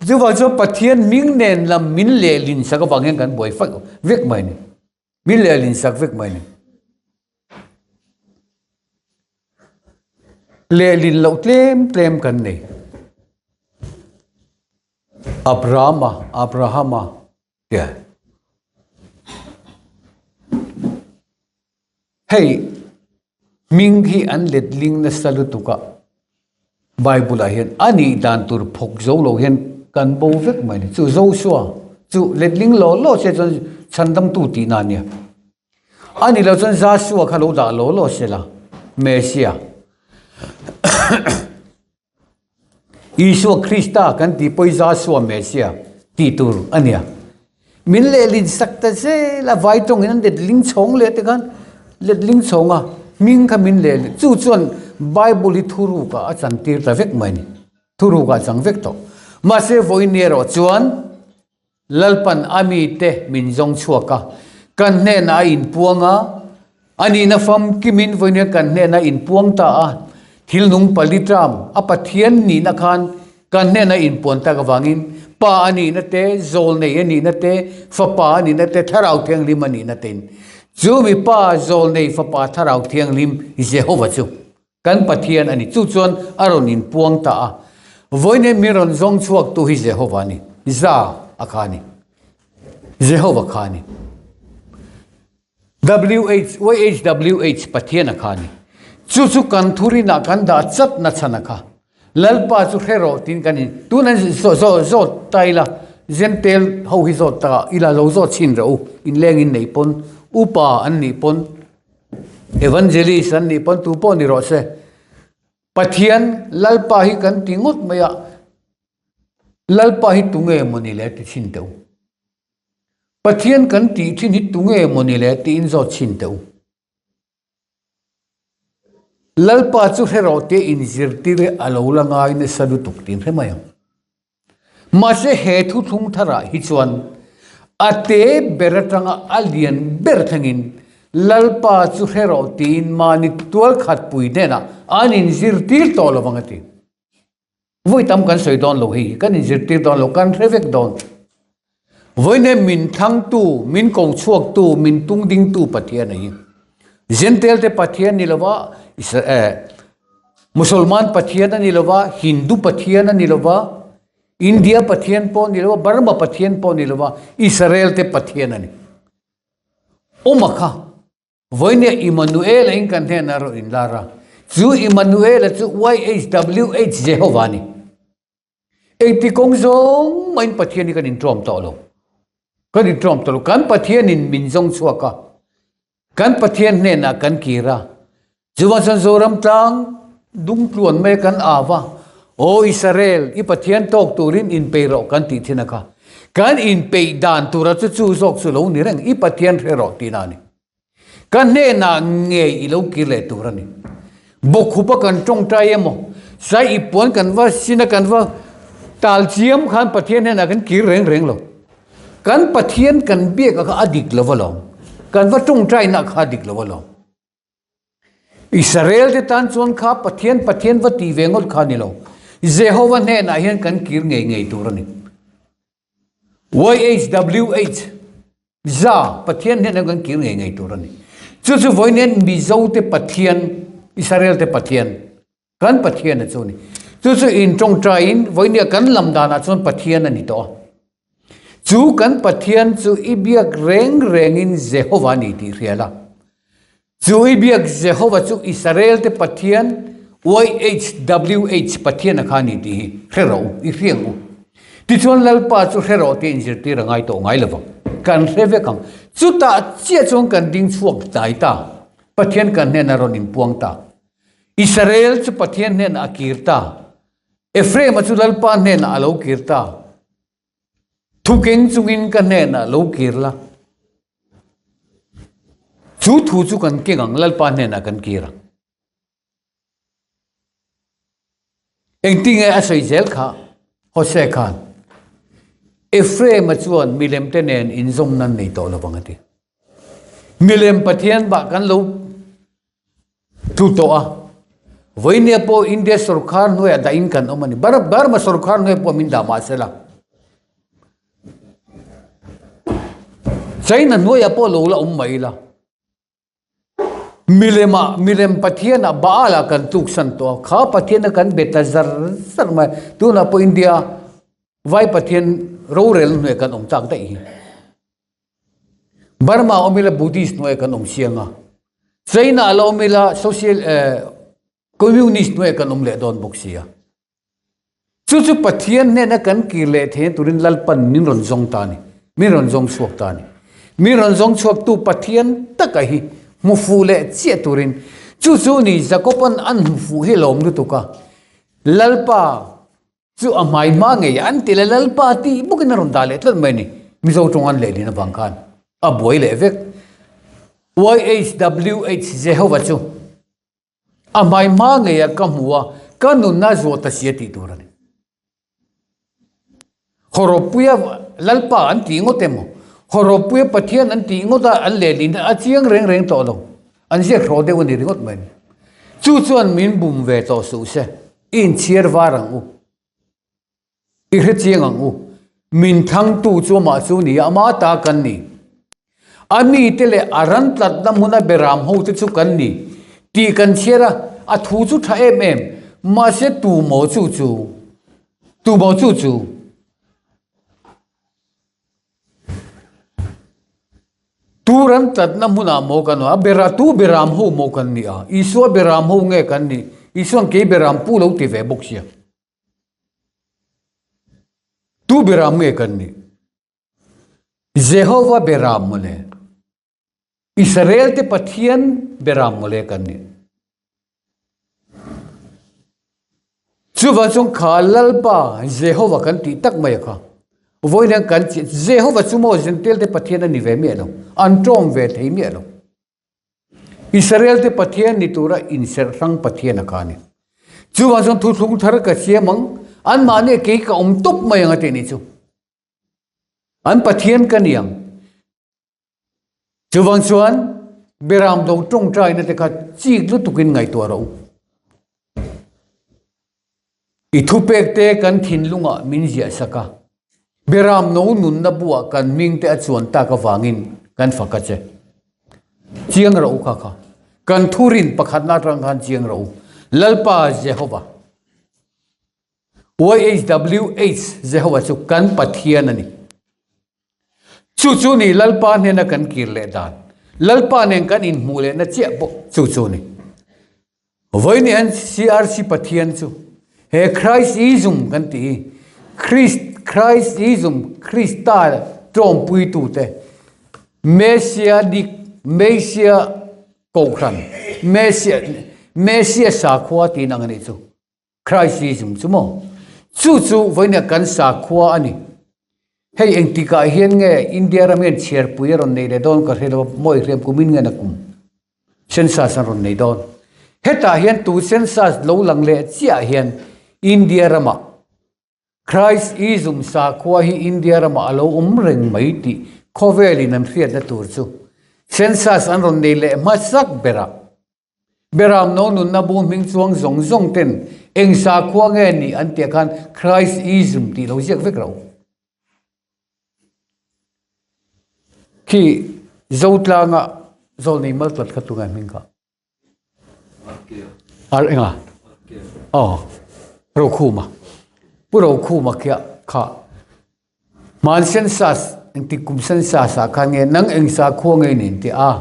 Chuvang chuan Pathian hming nen lam min lehlin sak avang hian kan buai fak vek mai a ni. Min lehlin sak vek mai a ni. Lehlin loh tlem tlem kan nei. Abrahama, Abrahama, Tia. Hei hming hi an letling nasa lutuk a, Bible ah hian a nih dan tur phawk zo lo hian kan bo vek mai a ni. Chu Joshua chu letling law law se chuan chhandamtu tihna a nia. A nih loh chuan Joshua kha lo dah law law se la, Messiah. Isua Krista kan tih pawh hi Joshua Messiah tih tur a nia. Min lehlin sak ta zel a, vai tawngin an letling chhawng leh te khan letling chhawng a, hming kha min lehlin chu chuan Bible hi thurukah a chantir ta vek mai a ni. Thurukah a chang vek tawh. Mahse vawiin erawh chuan Lalpan a mite min zawng chhuak a, kan hnenah a inpuang a, a nihna famkimin vawiin hian kan hnenah a inpuang ta a, thil nung pali ṭam a Pathian nihna khan kan hnenah a inpuan tak avangin Pa a nihna te, Zawlnei a nihna te, Fapa a nihna te, Thlarau Thianghlim a nihna tein chu mi Pa, Zawlnei, Fapa, Thlarau Thianghlim, Jehova chu Kan Pathian a ni. Chu chuan a rawn inpuang ta a. Vawiin mi rawn zawng chhuaktu hi Jehova a ni. Za a kha a ni. Jehova kha a ni. WH, YHWH Pathian a kha a ni. Chu chu kan thurinah kan dah chat na chhan a kha. Lalpa chu hre rawh tiin kan in, tun an zawt ta ila, Jentail ho hi zawt ta ila lo zawt chhin rawh u, inleng in nei pawn, upa an nih pawn, Evangelist an nih pawn tu pawh ni rawh se. Pathian Lalpa hi kan ti ngawt mai a, Lalpa hi tunge mawni le ti chhin teh u. Pathian kan tih thin hi tunge mawni le tiin zawt chhin teh u. Lalpa chu hre rawh tia inzirtir hi a lo la ngai nasa lutuk tiin hre mai ang. Mahse he thuthlung tharah hi chuan a te ber atanga a lian ber thlengin Lalpa chu hre rawh tiin mahni tual khat pui hnenah an inzirtir tawh lo vang a ti. Vawi tam kan sawi dawn lo hei hi, kan inzirtir dawn lo, kan hre vek dawn. Vawiin min thlangtu, min ko chhuaktu, min tungdingtu Pathian a hi. Jentail te Pathian ni lova, Musalman Pathian a ni lova, Hindu Pathian a ni lova, India Pathian pawh a ni lova, Burma Pathian pawh a ni lova, Israel te Pathian a ni. Awma kha vawinia Immanuel a in kan hnenah erawh inlar a, chu Immanuel a chu YHWH Jehovah a ni. Engti kawng zawng mahin Pathian hi kan inṭawm tawh lo. Kan inṭawm tawh lo. Kan Pathianin min zawng chhuak a, kan Pathian hnenah kan kir a. Chuvang chuan Zoram tlang dung tluan mai kan au a, Aw Israel, i Pathian tawk turin inpeih rawh kan tih thin a kha. Kan inpeih dan tura chu chu zawk chu lo ni reng, i Pathian hre rawh tihna a ni. Ka hnenah ngei i lo kir leh tur a ni. Bawkkhupa kan tawngtai emaw, sai i puan kan va sin a kan va Tal chiam khan Pathian hnenah kan kir reng reng lo. Kan Pathian kan biak a kha a dik lo alawm. Kan va tawngtaina kha a dik lo alawm. Israel te tan chuan kha Pathian Pathian va ti ve ngawt kha ni lo. Jehova hnenah hian kan kir ngei ngei tur a ni. YHWH Za Pathian hnenah kan kir ngei ngei tur a ni. Chu chu vawiin Mizo te Pathian, Israel te Pathian, kan Pathian a chu ni. Chu chu in tawngtaiin vawinia kan lam danah chuan Pathian a ni tawh a. Chu kan Pathian chu i biak reng rengin Jehova a ni tih hria la. Chu i biak Jehova chu Israel te Pathian YHWH Pathian a kha a ni tih hi hre rawh u, i hriang u. Tichuan Lalpa chu hre rawh tih inzirtir a ngai tawh ngai lovang. Kan hre vek ang. Chutah chiah chuan kan ding chhuak tlai ta. Pathian kan hnenah rawn inpuang ta. Israel chu Pathian hnenah a kir ta. Ephraim-a chu Lalpa hnenah a lo kir ta. Thukeng chungin ka hnenah lo kir la. Chu thu chu kan keng ang, Lalpa hnenah kan kir ang. Engtinge a sawi zel kha Hosea khan Ephraim-a chuan milemte nen inzawm nan nei tawh lovang a ti. Milem Pathian bah kan lo Thu tawh a, vawinia pawh India sorkar hnuaiah dahin kan awm a ni. Burma sorkar hnuai pawh min dah mah se la. China hnuaiah pawh lo la awm mai la. Milema, milem Pathianah Baal-ah kan tluksan tawh a, kha Pathiana kan be ta zar zar mai. Tunah pawh India vai Pathian rorel hnuaiah kan awm tak daih hi. Burma awm ila Buddhist hnuaiah kan awm siang a, China la awm ila social eh Communist hnuaiah kan awm leh dawn bawk sia. Chu chu Pathian hnena kan kir leh theihna turin Lalpan min rawn zawng ta a ni, min rawn zawng chhuak ta a ni. Min rawn zawng chhuaktu Pathian taka hi hmu fuh leh chiah turin chu chu ni Jakoban an hmu fuh hi lawm lutuk a, Lalpa Chu a hmai hma ngei an ti le Lalpa tih bawkin a rawn dah leh tlat mai a ni. Mizo tawng an lehlin avang khan a buai leh vek. YHWH Jehova chu a hmai hma ngeiah ka hmu a, ka nunna zuah ta si a tih tur a ni. Hawrawppuia Lalpa an tih ngawt emaw, Hawrawppuia Pathian an tih ngawt a an lehlin a chiang reng reng tawh lo. An ziak hraw deuh a ni ringawt mai a ni. Chu chuan min bum ve tawh suh se. I inchhiar var ang u. I hre chiang ang u. Min thangtu chu amah chu ni a, ama ta kan ni. A mite leh a ran tlatna hmuna beram hote chu kan ni tih kan chhiar a, a thu chu tha em em. Mahse tu maw chu chu? Tu maw chu chu? Tu ran tlatna hmunah maw kan awm a, bera tu beram ho maw kan nih a, Isua beram ho nge kan nih? Isua'n kei beram pu lo ti ve bawk sia. Tu beram nge kan nih? Jehova beram mawle. Israel te Pathian beram mawle kan nih. Chuvang chuan kha Lalpa Jehova kan tih tak mai a kha. Vawiin hian kan chih Jehova chu maw Jentail te Pathian a ni ve miah lo. An tawng ve thei miah lo. Israel te Pathian ni tura inserh hrang Pathian a kha a ni. Chuvang chuan thuthlung thar ka siam ang, anmahni kei ka awm tawp mai ang a tih ni chu. An Pathian ka ni ang. Chuvang chuan Beram do tawngtaina te kha chik lutukin ngaihtuah rawh u. I thupek te kan thinlungah min ziah sak a, Beram no nunna buah kan hming te a chuan tak avangin kan fak a che. Chiang rawh u kha kha. Kan thurin pakhatna atang khan chiang rawh u. Lalpa Jehova. YHWH Jehova chu kan Pathian a ni. Chu chu ni Lalpa hnena kan kir leh dan, Lalpa nen kan inhmuh lehna chiah pawh chu chu ni. Vawiin an CRC Pathian chu he Christism kan tih hi Christ, Christism, Krista tlawmpuitute, Messianic, Messia Kohhran, Messia, Messia sakhua tih nang a nih chu. Christism chu maw? Chu chu vawiin kan sakhua a ni. Hei engtikah hian nge India ram hian chhiarpui a rawn nei leh dawn ka hre lo, mawi hriam kumin nge na kum census an rawn nei dawn. Hetah hian tu census lo lang leh chiah hian India ramah. Christ-ism sakhua hi India ramah a lo awm reng mai tih khawvelin an hriatna tur chu census an rawn nei leh hmasak berah Beram no nunna bu hming chuang zawng zawng ten eng sakhua nge nih an tih khan Christ-ism tih lo ziak vek ro. Khi Zotlanga zawlnei maltlat kha tunge hming kha? Ar enga? Aw, Rokhuma. Pu Rokhuma khia kha hman census engtik kum census ah khan nge nang eng sakhua nge nen tih a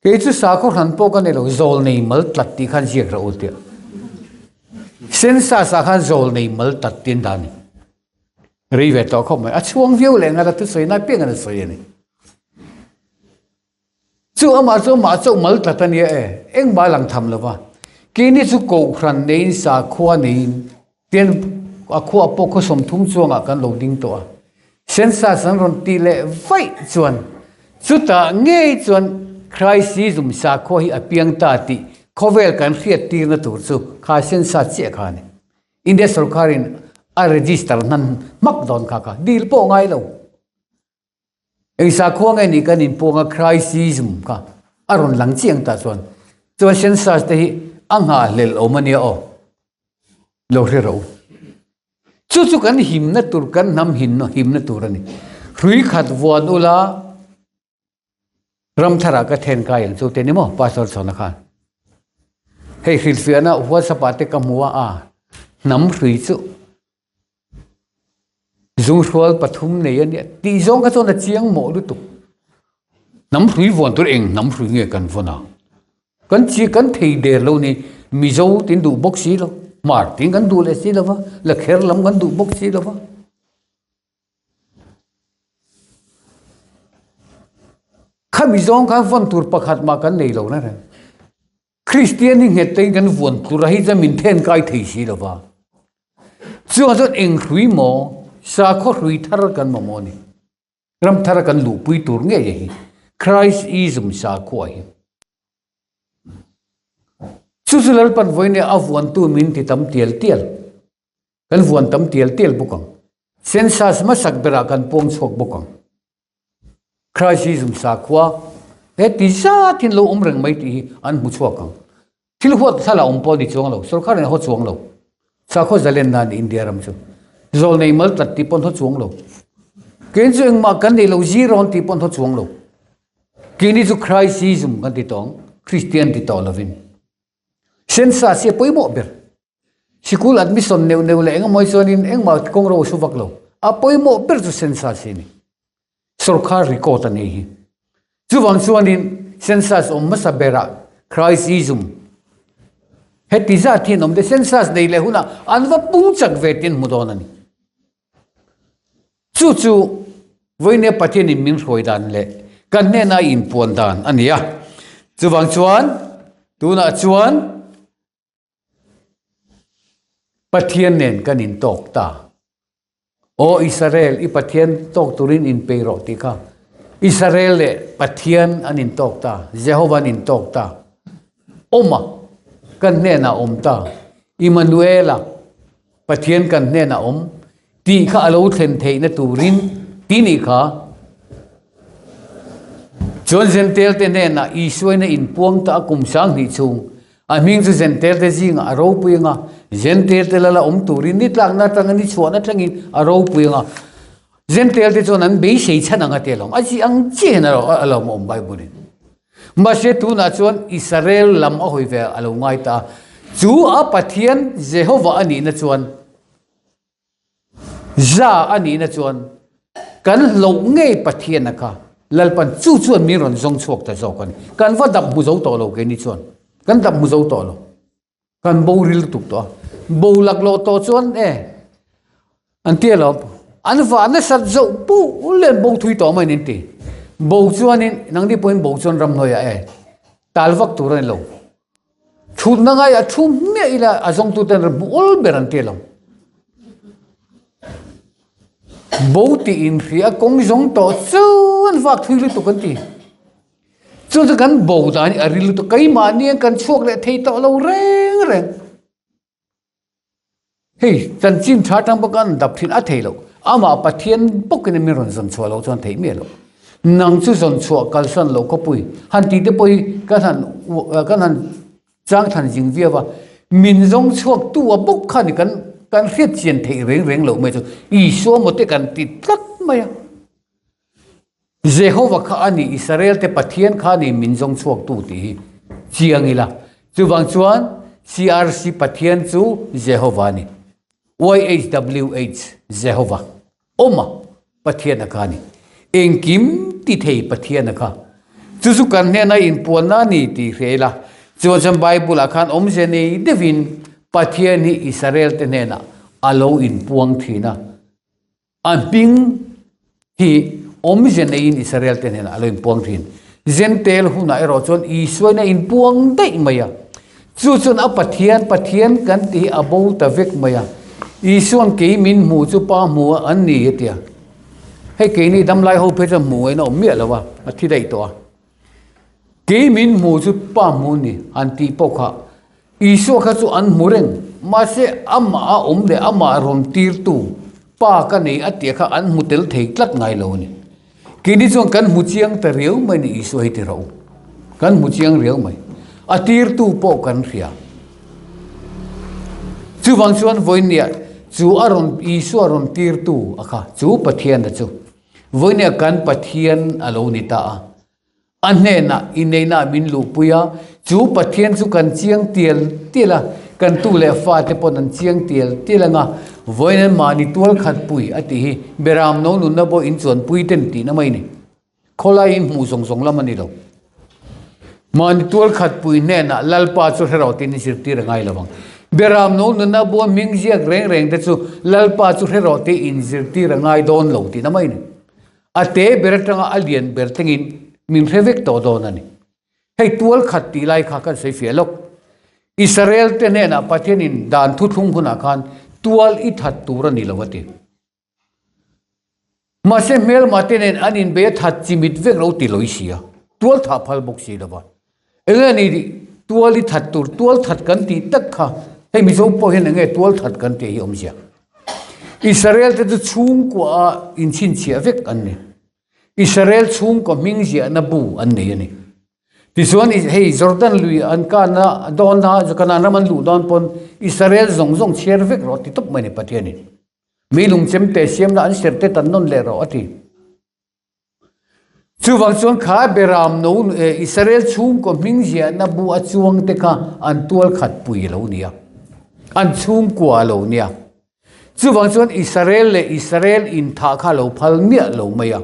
kei chu sakhaw hran pawh ka nei lo zawlnei mal tlat tih khan ziak rawh u tia census ah khan zawlnei mal tlat tih an dah a ni. Rei ve tawh khawp mai. A chhuang viau leh ngat a thusawi nai piang an sawi a ni. Chu amah chu amah chauh mal tlat a nia e, engmah a lang tham lo va. Keini chu kohhran neiin sakhua neiin tian a khua pawh khaw 30 chuangah kan lo ding tawh a. Census an rawn tih leh vaih chuan chutah ngei chuan Christism sakhua hi a piang ta tih khawvel kan hriat tirna tur chu kha census chiah kha a ni. India sorkarin a register hnan hmak dawn kha kha dil pawh ngai lo. Eng sakhua nge nih kan inpuang a Christism kha a rawn lang chiang ta chuan chuan census te hi a nghahhlelh awm a nia aw. Lo hre ro. Chu chu kan himna tur kan hnam himna tur a ni. Hrui khat vuan ula Ramthara ka then kai ang chu te ni maw Pastor Chhawna khan. Hei hrilhfiahna WhatsApp ah te ka hmu a a hnam hrui chu zunghrual pathum nei a nia tih zawng kha chuan a chiang mawh lutuk. Hnam hrui vuan tur eng hnam hrui nge kan vawn a? Kan chi kan thei der lo ni Mizo tin duh bawk si lo, Hmar tin kan duh leh si lo va, Lakher lam kan duh bawk si lo va. Khami zawng khan vawn tur pakhat mah kan nei lo na reng. Kristian hi nghet tein kan vuan tur a hi chuan min then kai thei si lo va. Chuan chuan eng hrui maw sakhaw hrui thar kan mamawh a ni. Ram thar kan luhpui tur ngei a hi. Christism sakhua hi. Chu chu Lalpan vawiin a vuantu min ti tam tial tial. Kan vuan tam tial tial bawk ang. Census hmasak berah kan puang chhuak bawk ang. Christism sakhua he ti zat hian lo awm reng mai tih hi an hmu chhuak ang. Thil huat thla la awm pawh a ni chuang lo, sorkar in a haw chuang lo. Sakhua zalenna a ni India ram chu. Zawlnei mal tlat tih pawh an haw chuang lo. Keini chu engmah kan nei lo, zero an tih pawh an haw chuang lo. Keini chu Christism kan ti tawh ang, Christian ti tawh lovin. Census hi a pawimawh ber. Sikul admission neuh neuh leh engemaw hi chuanin engmah kawng ro a su vak lo. A pawimawh ber chu census hi a ni. Sorkar record a nei hi. Chuvang chuanin census awm hmasa berah Christism heti zat hi an awm te census nei leh hunah an va pung chak ve tih an hmu dawn a ni. Chu chu vawinia Pathianin min hruai dan leh kan hnena inpuan dan a ni a. Chuvang chuan tunah chuan Pathian nen kan intawk ta. Aw Israel, i Pathian tawk turin inpei rawh tih kha. Israel leh Pathian an intawk ta, Jehovah an intawk ta. Awma kan hnenah awm ta. Immanuela, Pathian kan hnenah awm tih kha a lo thlen theihna turin ti nih kha. Chuan Zentail te hnenah Isuain a inpuang ta a kum 2000 chhung. A hming chu Zentail te zingah a ropui anga, Zentail te lala awm turin ni tlakna atanga ni chhuahna thlengin a ropui anga. Zentail te chuan an beisei chhan anga te alawm, a chi ang chiahin a lo awm Bible in. Mahse tunah chuan Israel lam a hawi ve a lo ngai ta a, chu a Pathian Jehovah a nihna chuan Za a nihna chuan kan hlauh ngei Pathiana kha Lalpan chu chuan min rawn zawng chhuak ta zawk a ni. Kan va dap hmu zo tawh lo keini chuan. Kan dap hmu zo tawh lo. Kan bo ril lutuk tawh a. Bo laklawh tawh chuan e an ti alawm. An vah nasat zoh puh leh an bo thui tawh mai an ti. Bo chuanin nangni pawhin bo chuan ramhnuaiah e tal vak tur a ni lo. Thutna ngaiah thu hmiah ila a zawngtuten ram hmu awl ber an ti lo. Bo tih inhria kawng zawng tawh chuan vak thui lutuk an ti. Chu chu kan bo dan hi a ril lutuk keimahni an kan chhuak leh thei tawh lo reng reng. Hei, chanchin tha atang bawk an dap thin a thei loh. Amah Pathian bawkin min rawn zawn chhuah loh chuan theih miah loh. Nang chu zawn chhuah kalsan loh khawpui han tih te pawh hi kan han kan han chang than zing viau a. Min zawng chhuak tu a bawk kha ni kan kan hriat chian theih reng reng loh mai chu Isua maw te kan ti tlat mai a. Jehova kha a ni, Israel te Pathian kha a ni min zawng chhuaktu tih hi chiang ila. Chuvang chuan CRC Pathian chu Jehova a ni. YHWH, Jehova, awma Pathian a kha a ni. Engkim ti thei Pathian a kha. Chu chu kan hnena inpuanna a ni tih hria ila. Chuvang chuan Bible ah khan awmze nei deuhin Pathian hi Israel te hnenah a lo inpuang thin a. A hming hi awmze neiin Israel te hnenah a lo inpuang thin. Jentail hunah erawh chuan Isuain a inpuang daih mai a. Chu chuan a Pathian, Pathian kan tih hi a bo ta vek mai a. Isua'n kei min hmu chu pa hmu a an ni a ti a. Hei keini damlai ho phei chuan hmu ngaihna awm miah lo a, a thi daih tawh a. Kei min hmu chu pa hmu a ni an tih pawh kha Isua kha chu an hmu reng, mahse amah a awm leh amah rawn tirtu Pa ka nei a tih kha an hmu tel thei tlat ngai lo a ni. Keini chuan kan hmu chiang ta riau mai ni Isua hi ti rawh u. Kan hmu chiang riau mai. A tirtu pawh kan hria. Chuvang chuan vawinia chu a rawn Isua rawn tirtu a kha chu Pathiana chu vawinia kan Pathian a lo ni ta a. A hnenah inneihna min luhpui a, chu Pathian chu kan chiang tial tial a, kan tu leh fate pawn an chiang tial tial ang a, vawiin an mahni tual khat pui a tih hi Beram no nunna pawh in chuanpui ten tihna mai a ni. Khawlai in hmuh zawng zawng lam a ni lo. Mahni tual khat pui hnenah Lalpa chu hre rawh tiin zirtir a ngai lo ang. Beram no nunna bua hming ziak reng reng te chu Lalpa chu hre rawh tiin inzirtir a ngai dawn lo tihna mai a ni. A te ber atanga a lian ber thlengin min hre vek tawh dawn a ni. Hei tual khat tih lai kha kan sawi fiah lawk. Israel te hnenah Pathianin dan thuthlung hunah khan tual i that tur a ni lo a ti. Mahse hmelma te nen an inbei a that chimit vek lo ti lo i si a, tual thah phal bawk si lo va. Enge ni tual i that tur, tual that kan tih tak kha hei Mizo pawh hian enge tual that kan tih hi awmzia. Israel te chu chhungkua a inchhinchhiah vek an ni. Israel chhungkaw hming ziahna bu an nei a ni. Tichuan hei Jordan lui an kana dawn a, Kanaan ram an luh dawn pawn Israel zawng zawng chhiar vek rawh ti tawp mai a ni Pathianin. Mi lungchem te siamna an ser te tan nawn leh rawh a ti. Chuvang chuan kha Beram no Israel chhungkaw hming ziahna bu a chuang te kha an tual khat pui a lo nia, an chhungkua a lo nia. Chuvang chuan Israel leh Israel inthah kha a lo phal miah lo mai a.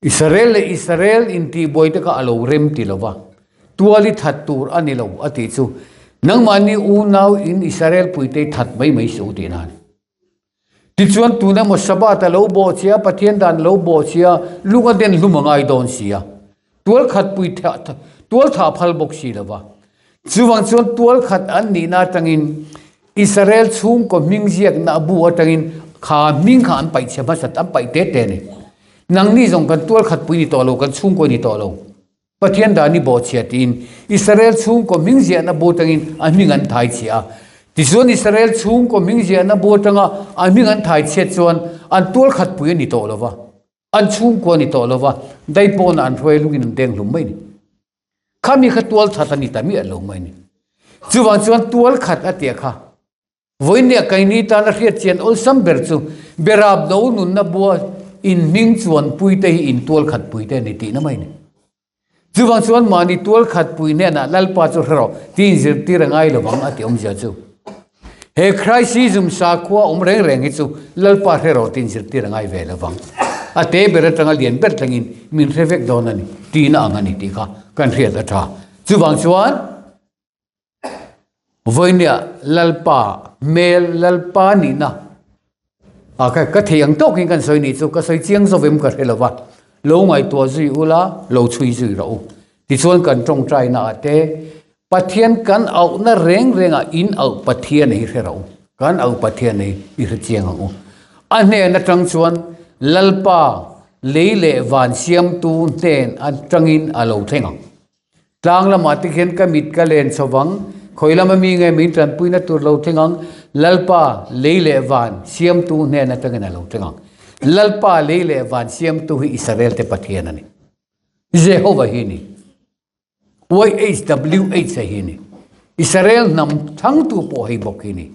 Israel leh Israel intihbuai te kha a lo rem ti lo va, tual i that tur a ni lo a tih chu nangmahni unau in Israel puite i that mai mai suh u tih nan. Tichuan tuna maw Sabbath a lo bawh che a, Pathian dan a lo bawh che a, lung a den hlum a ngai dawn si a. Tual khat pui tual thah phal bawk si lo va. Chuvang chuan tual khat an nihna atangin Israel chhungkaw hming ziakna a bu atangin kha hming kha an paih chhe hmasat, an paih te te a ni. Nangni zawng kan tual khat pui ni tawh lo, kan chhungkaw ni tawh lo. Pathian dan i bawhchhia tiin Israel chhungkaw hming ziahna bu atangin a hming an thai chhia a. Tichuan Israel chhungkaw hming ziahna bu atanga a hming an thai chhiat chuan an tual khat pui a ni tawh lo va, an chhungkua a ni tawh lo va, dai pawnah an hruai lungin an deng hlum mai a ni. Khami kha tual that a ni ta miah lo mai a ni. Chuvang chuan tual khat a tia kha Vawinia kaini tana hriat chian awlsam ber chu Berap no nunna bua in hming chuan puite hi in tual khat puite a ni tihna mai a ni. Chuvang chuan mahni tual khat pui hnenah Lalpa chu hre rawh tiin zirtir a ngai lovang a ti awmzia chu. He Christism sakhua awm reng reng hi chu Lalpa hre rawh tiin zirtir a ngai ve lovang. A te ber atanga lian ber thlengin min hre vek dawn a ni tihna ang a ni tih kha kan hriat a tha. Chuvang chuan. Vawinia Lalpa hmel Lalpa nihna a ka ka thei ang tawkin kan sawi nih chu ka sawi chiang zawvem ka hre lova lo ngaihtuah zui ula lo chhui zui rawh u tichuan kan tawngtai na ah te Pathian kan auhna reng reng ah in auh Pathian hi hre rawh u kan auh Pathian hi i hre chiang ang u a hnen atang chuan Lalpa lei leh van siamtu hnen atangin a lo thleng ang. Tlang lamah te khian ka mit ka len chho vang, khawi lama mi nge min tanpuina tur lo thleng ang. Lalpa lei leh van siamtu hnen atangin a lo thleng ang. Lalpa lei leh van siamtu hi Israel te Pathian a ni. Jehova hi ni. YHWH a hi ni. Israel hnam thangtu pawh hei bawk hi ni.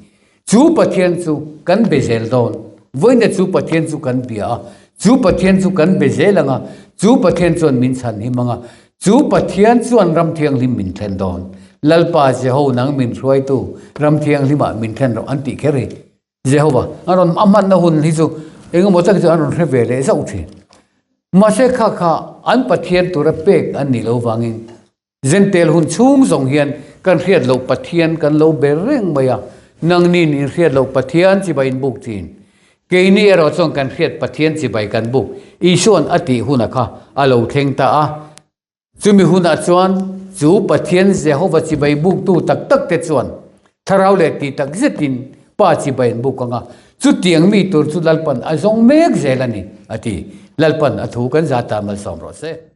Chu Pathian chu kan be zel dawn. Vawiina chu Pathian chu kan bia a, chu Pathian chu kan be zel ang a, chu Pathian chuan min chhan him ang a, chu Pathian chuan ram thianghlim min thlen dawn. Lalpa Jeho nang min hruaitu ram thianghlimah min thlen rawh an tih kher hi. Jehova a rawn a hmanna hun hi chu engemaw tak chu an rawn hre ve leh zauh thin. Mahse kha kha an Pathian tura pek an nih loh vangin Zentel hun chhung zawng hian kan hriat loh Pathian kan lo ber reng mai a, nangnin in hriat loh Pathian chibai in buk thin. Keini erawh chuan kan hriat Pathian chibai kan buk Isua'n a tih hunah kha a lo thleng ta a. Chumi hunah chuan chu Pathian Jehova chibai buktu tak tak te chuan thlarau leh tih tak zetin Pa chibai an buk ang a, chutiang mi tur chu Lalpan a zawng mek zel a ni, a ti. Lalpan a thu kan zat ta malsawm rawh se.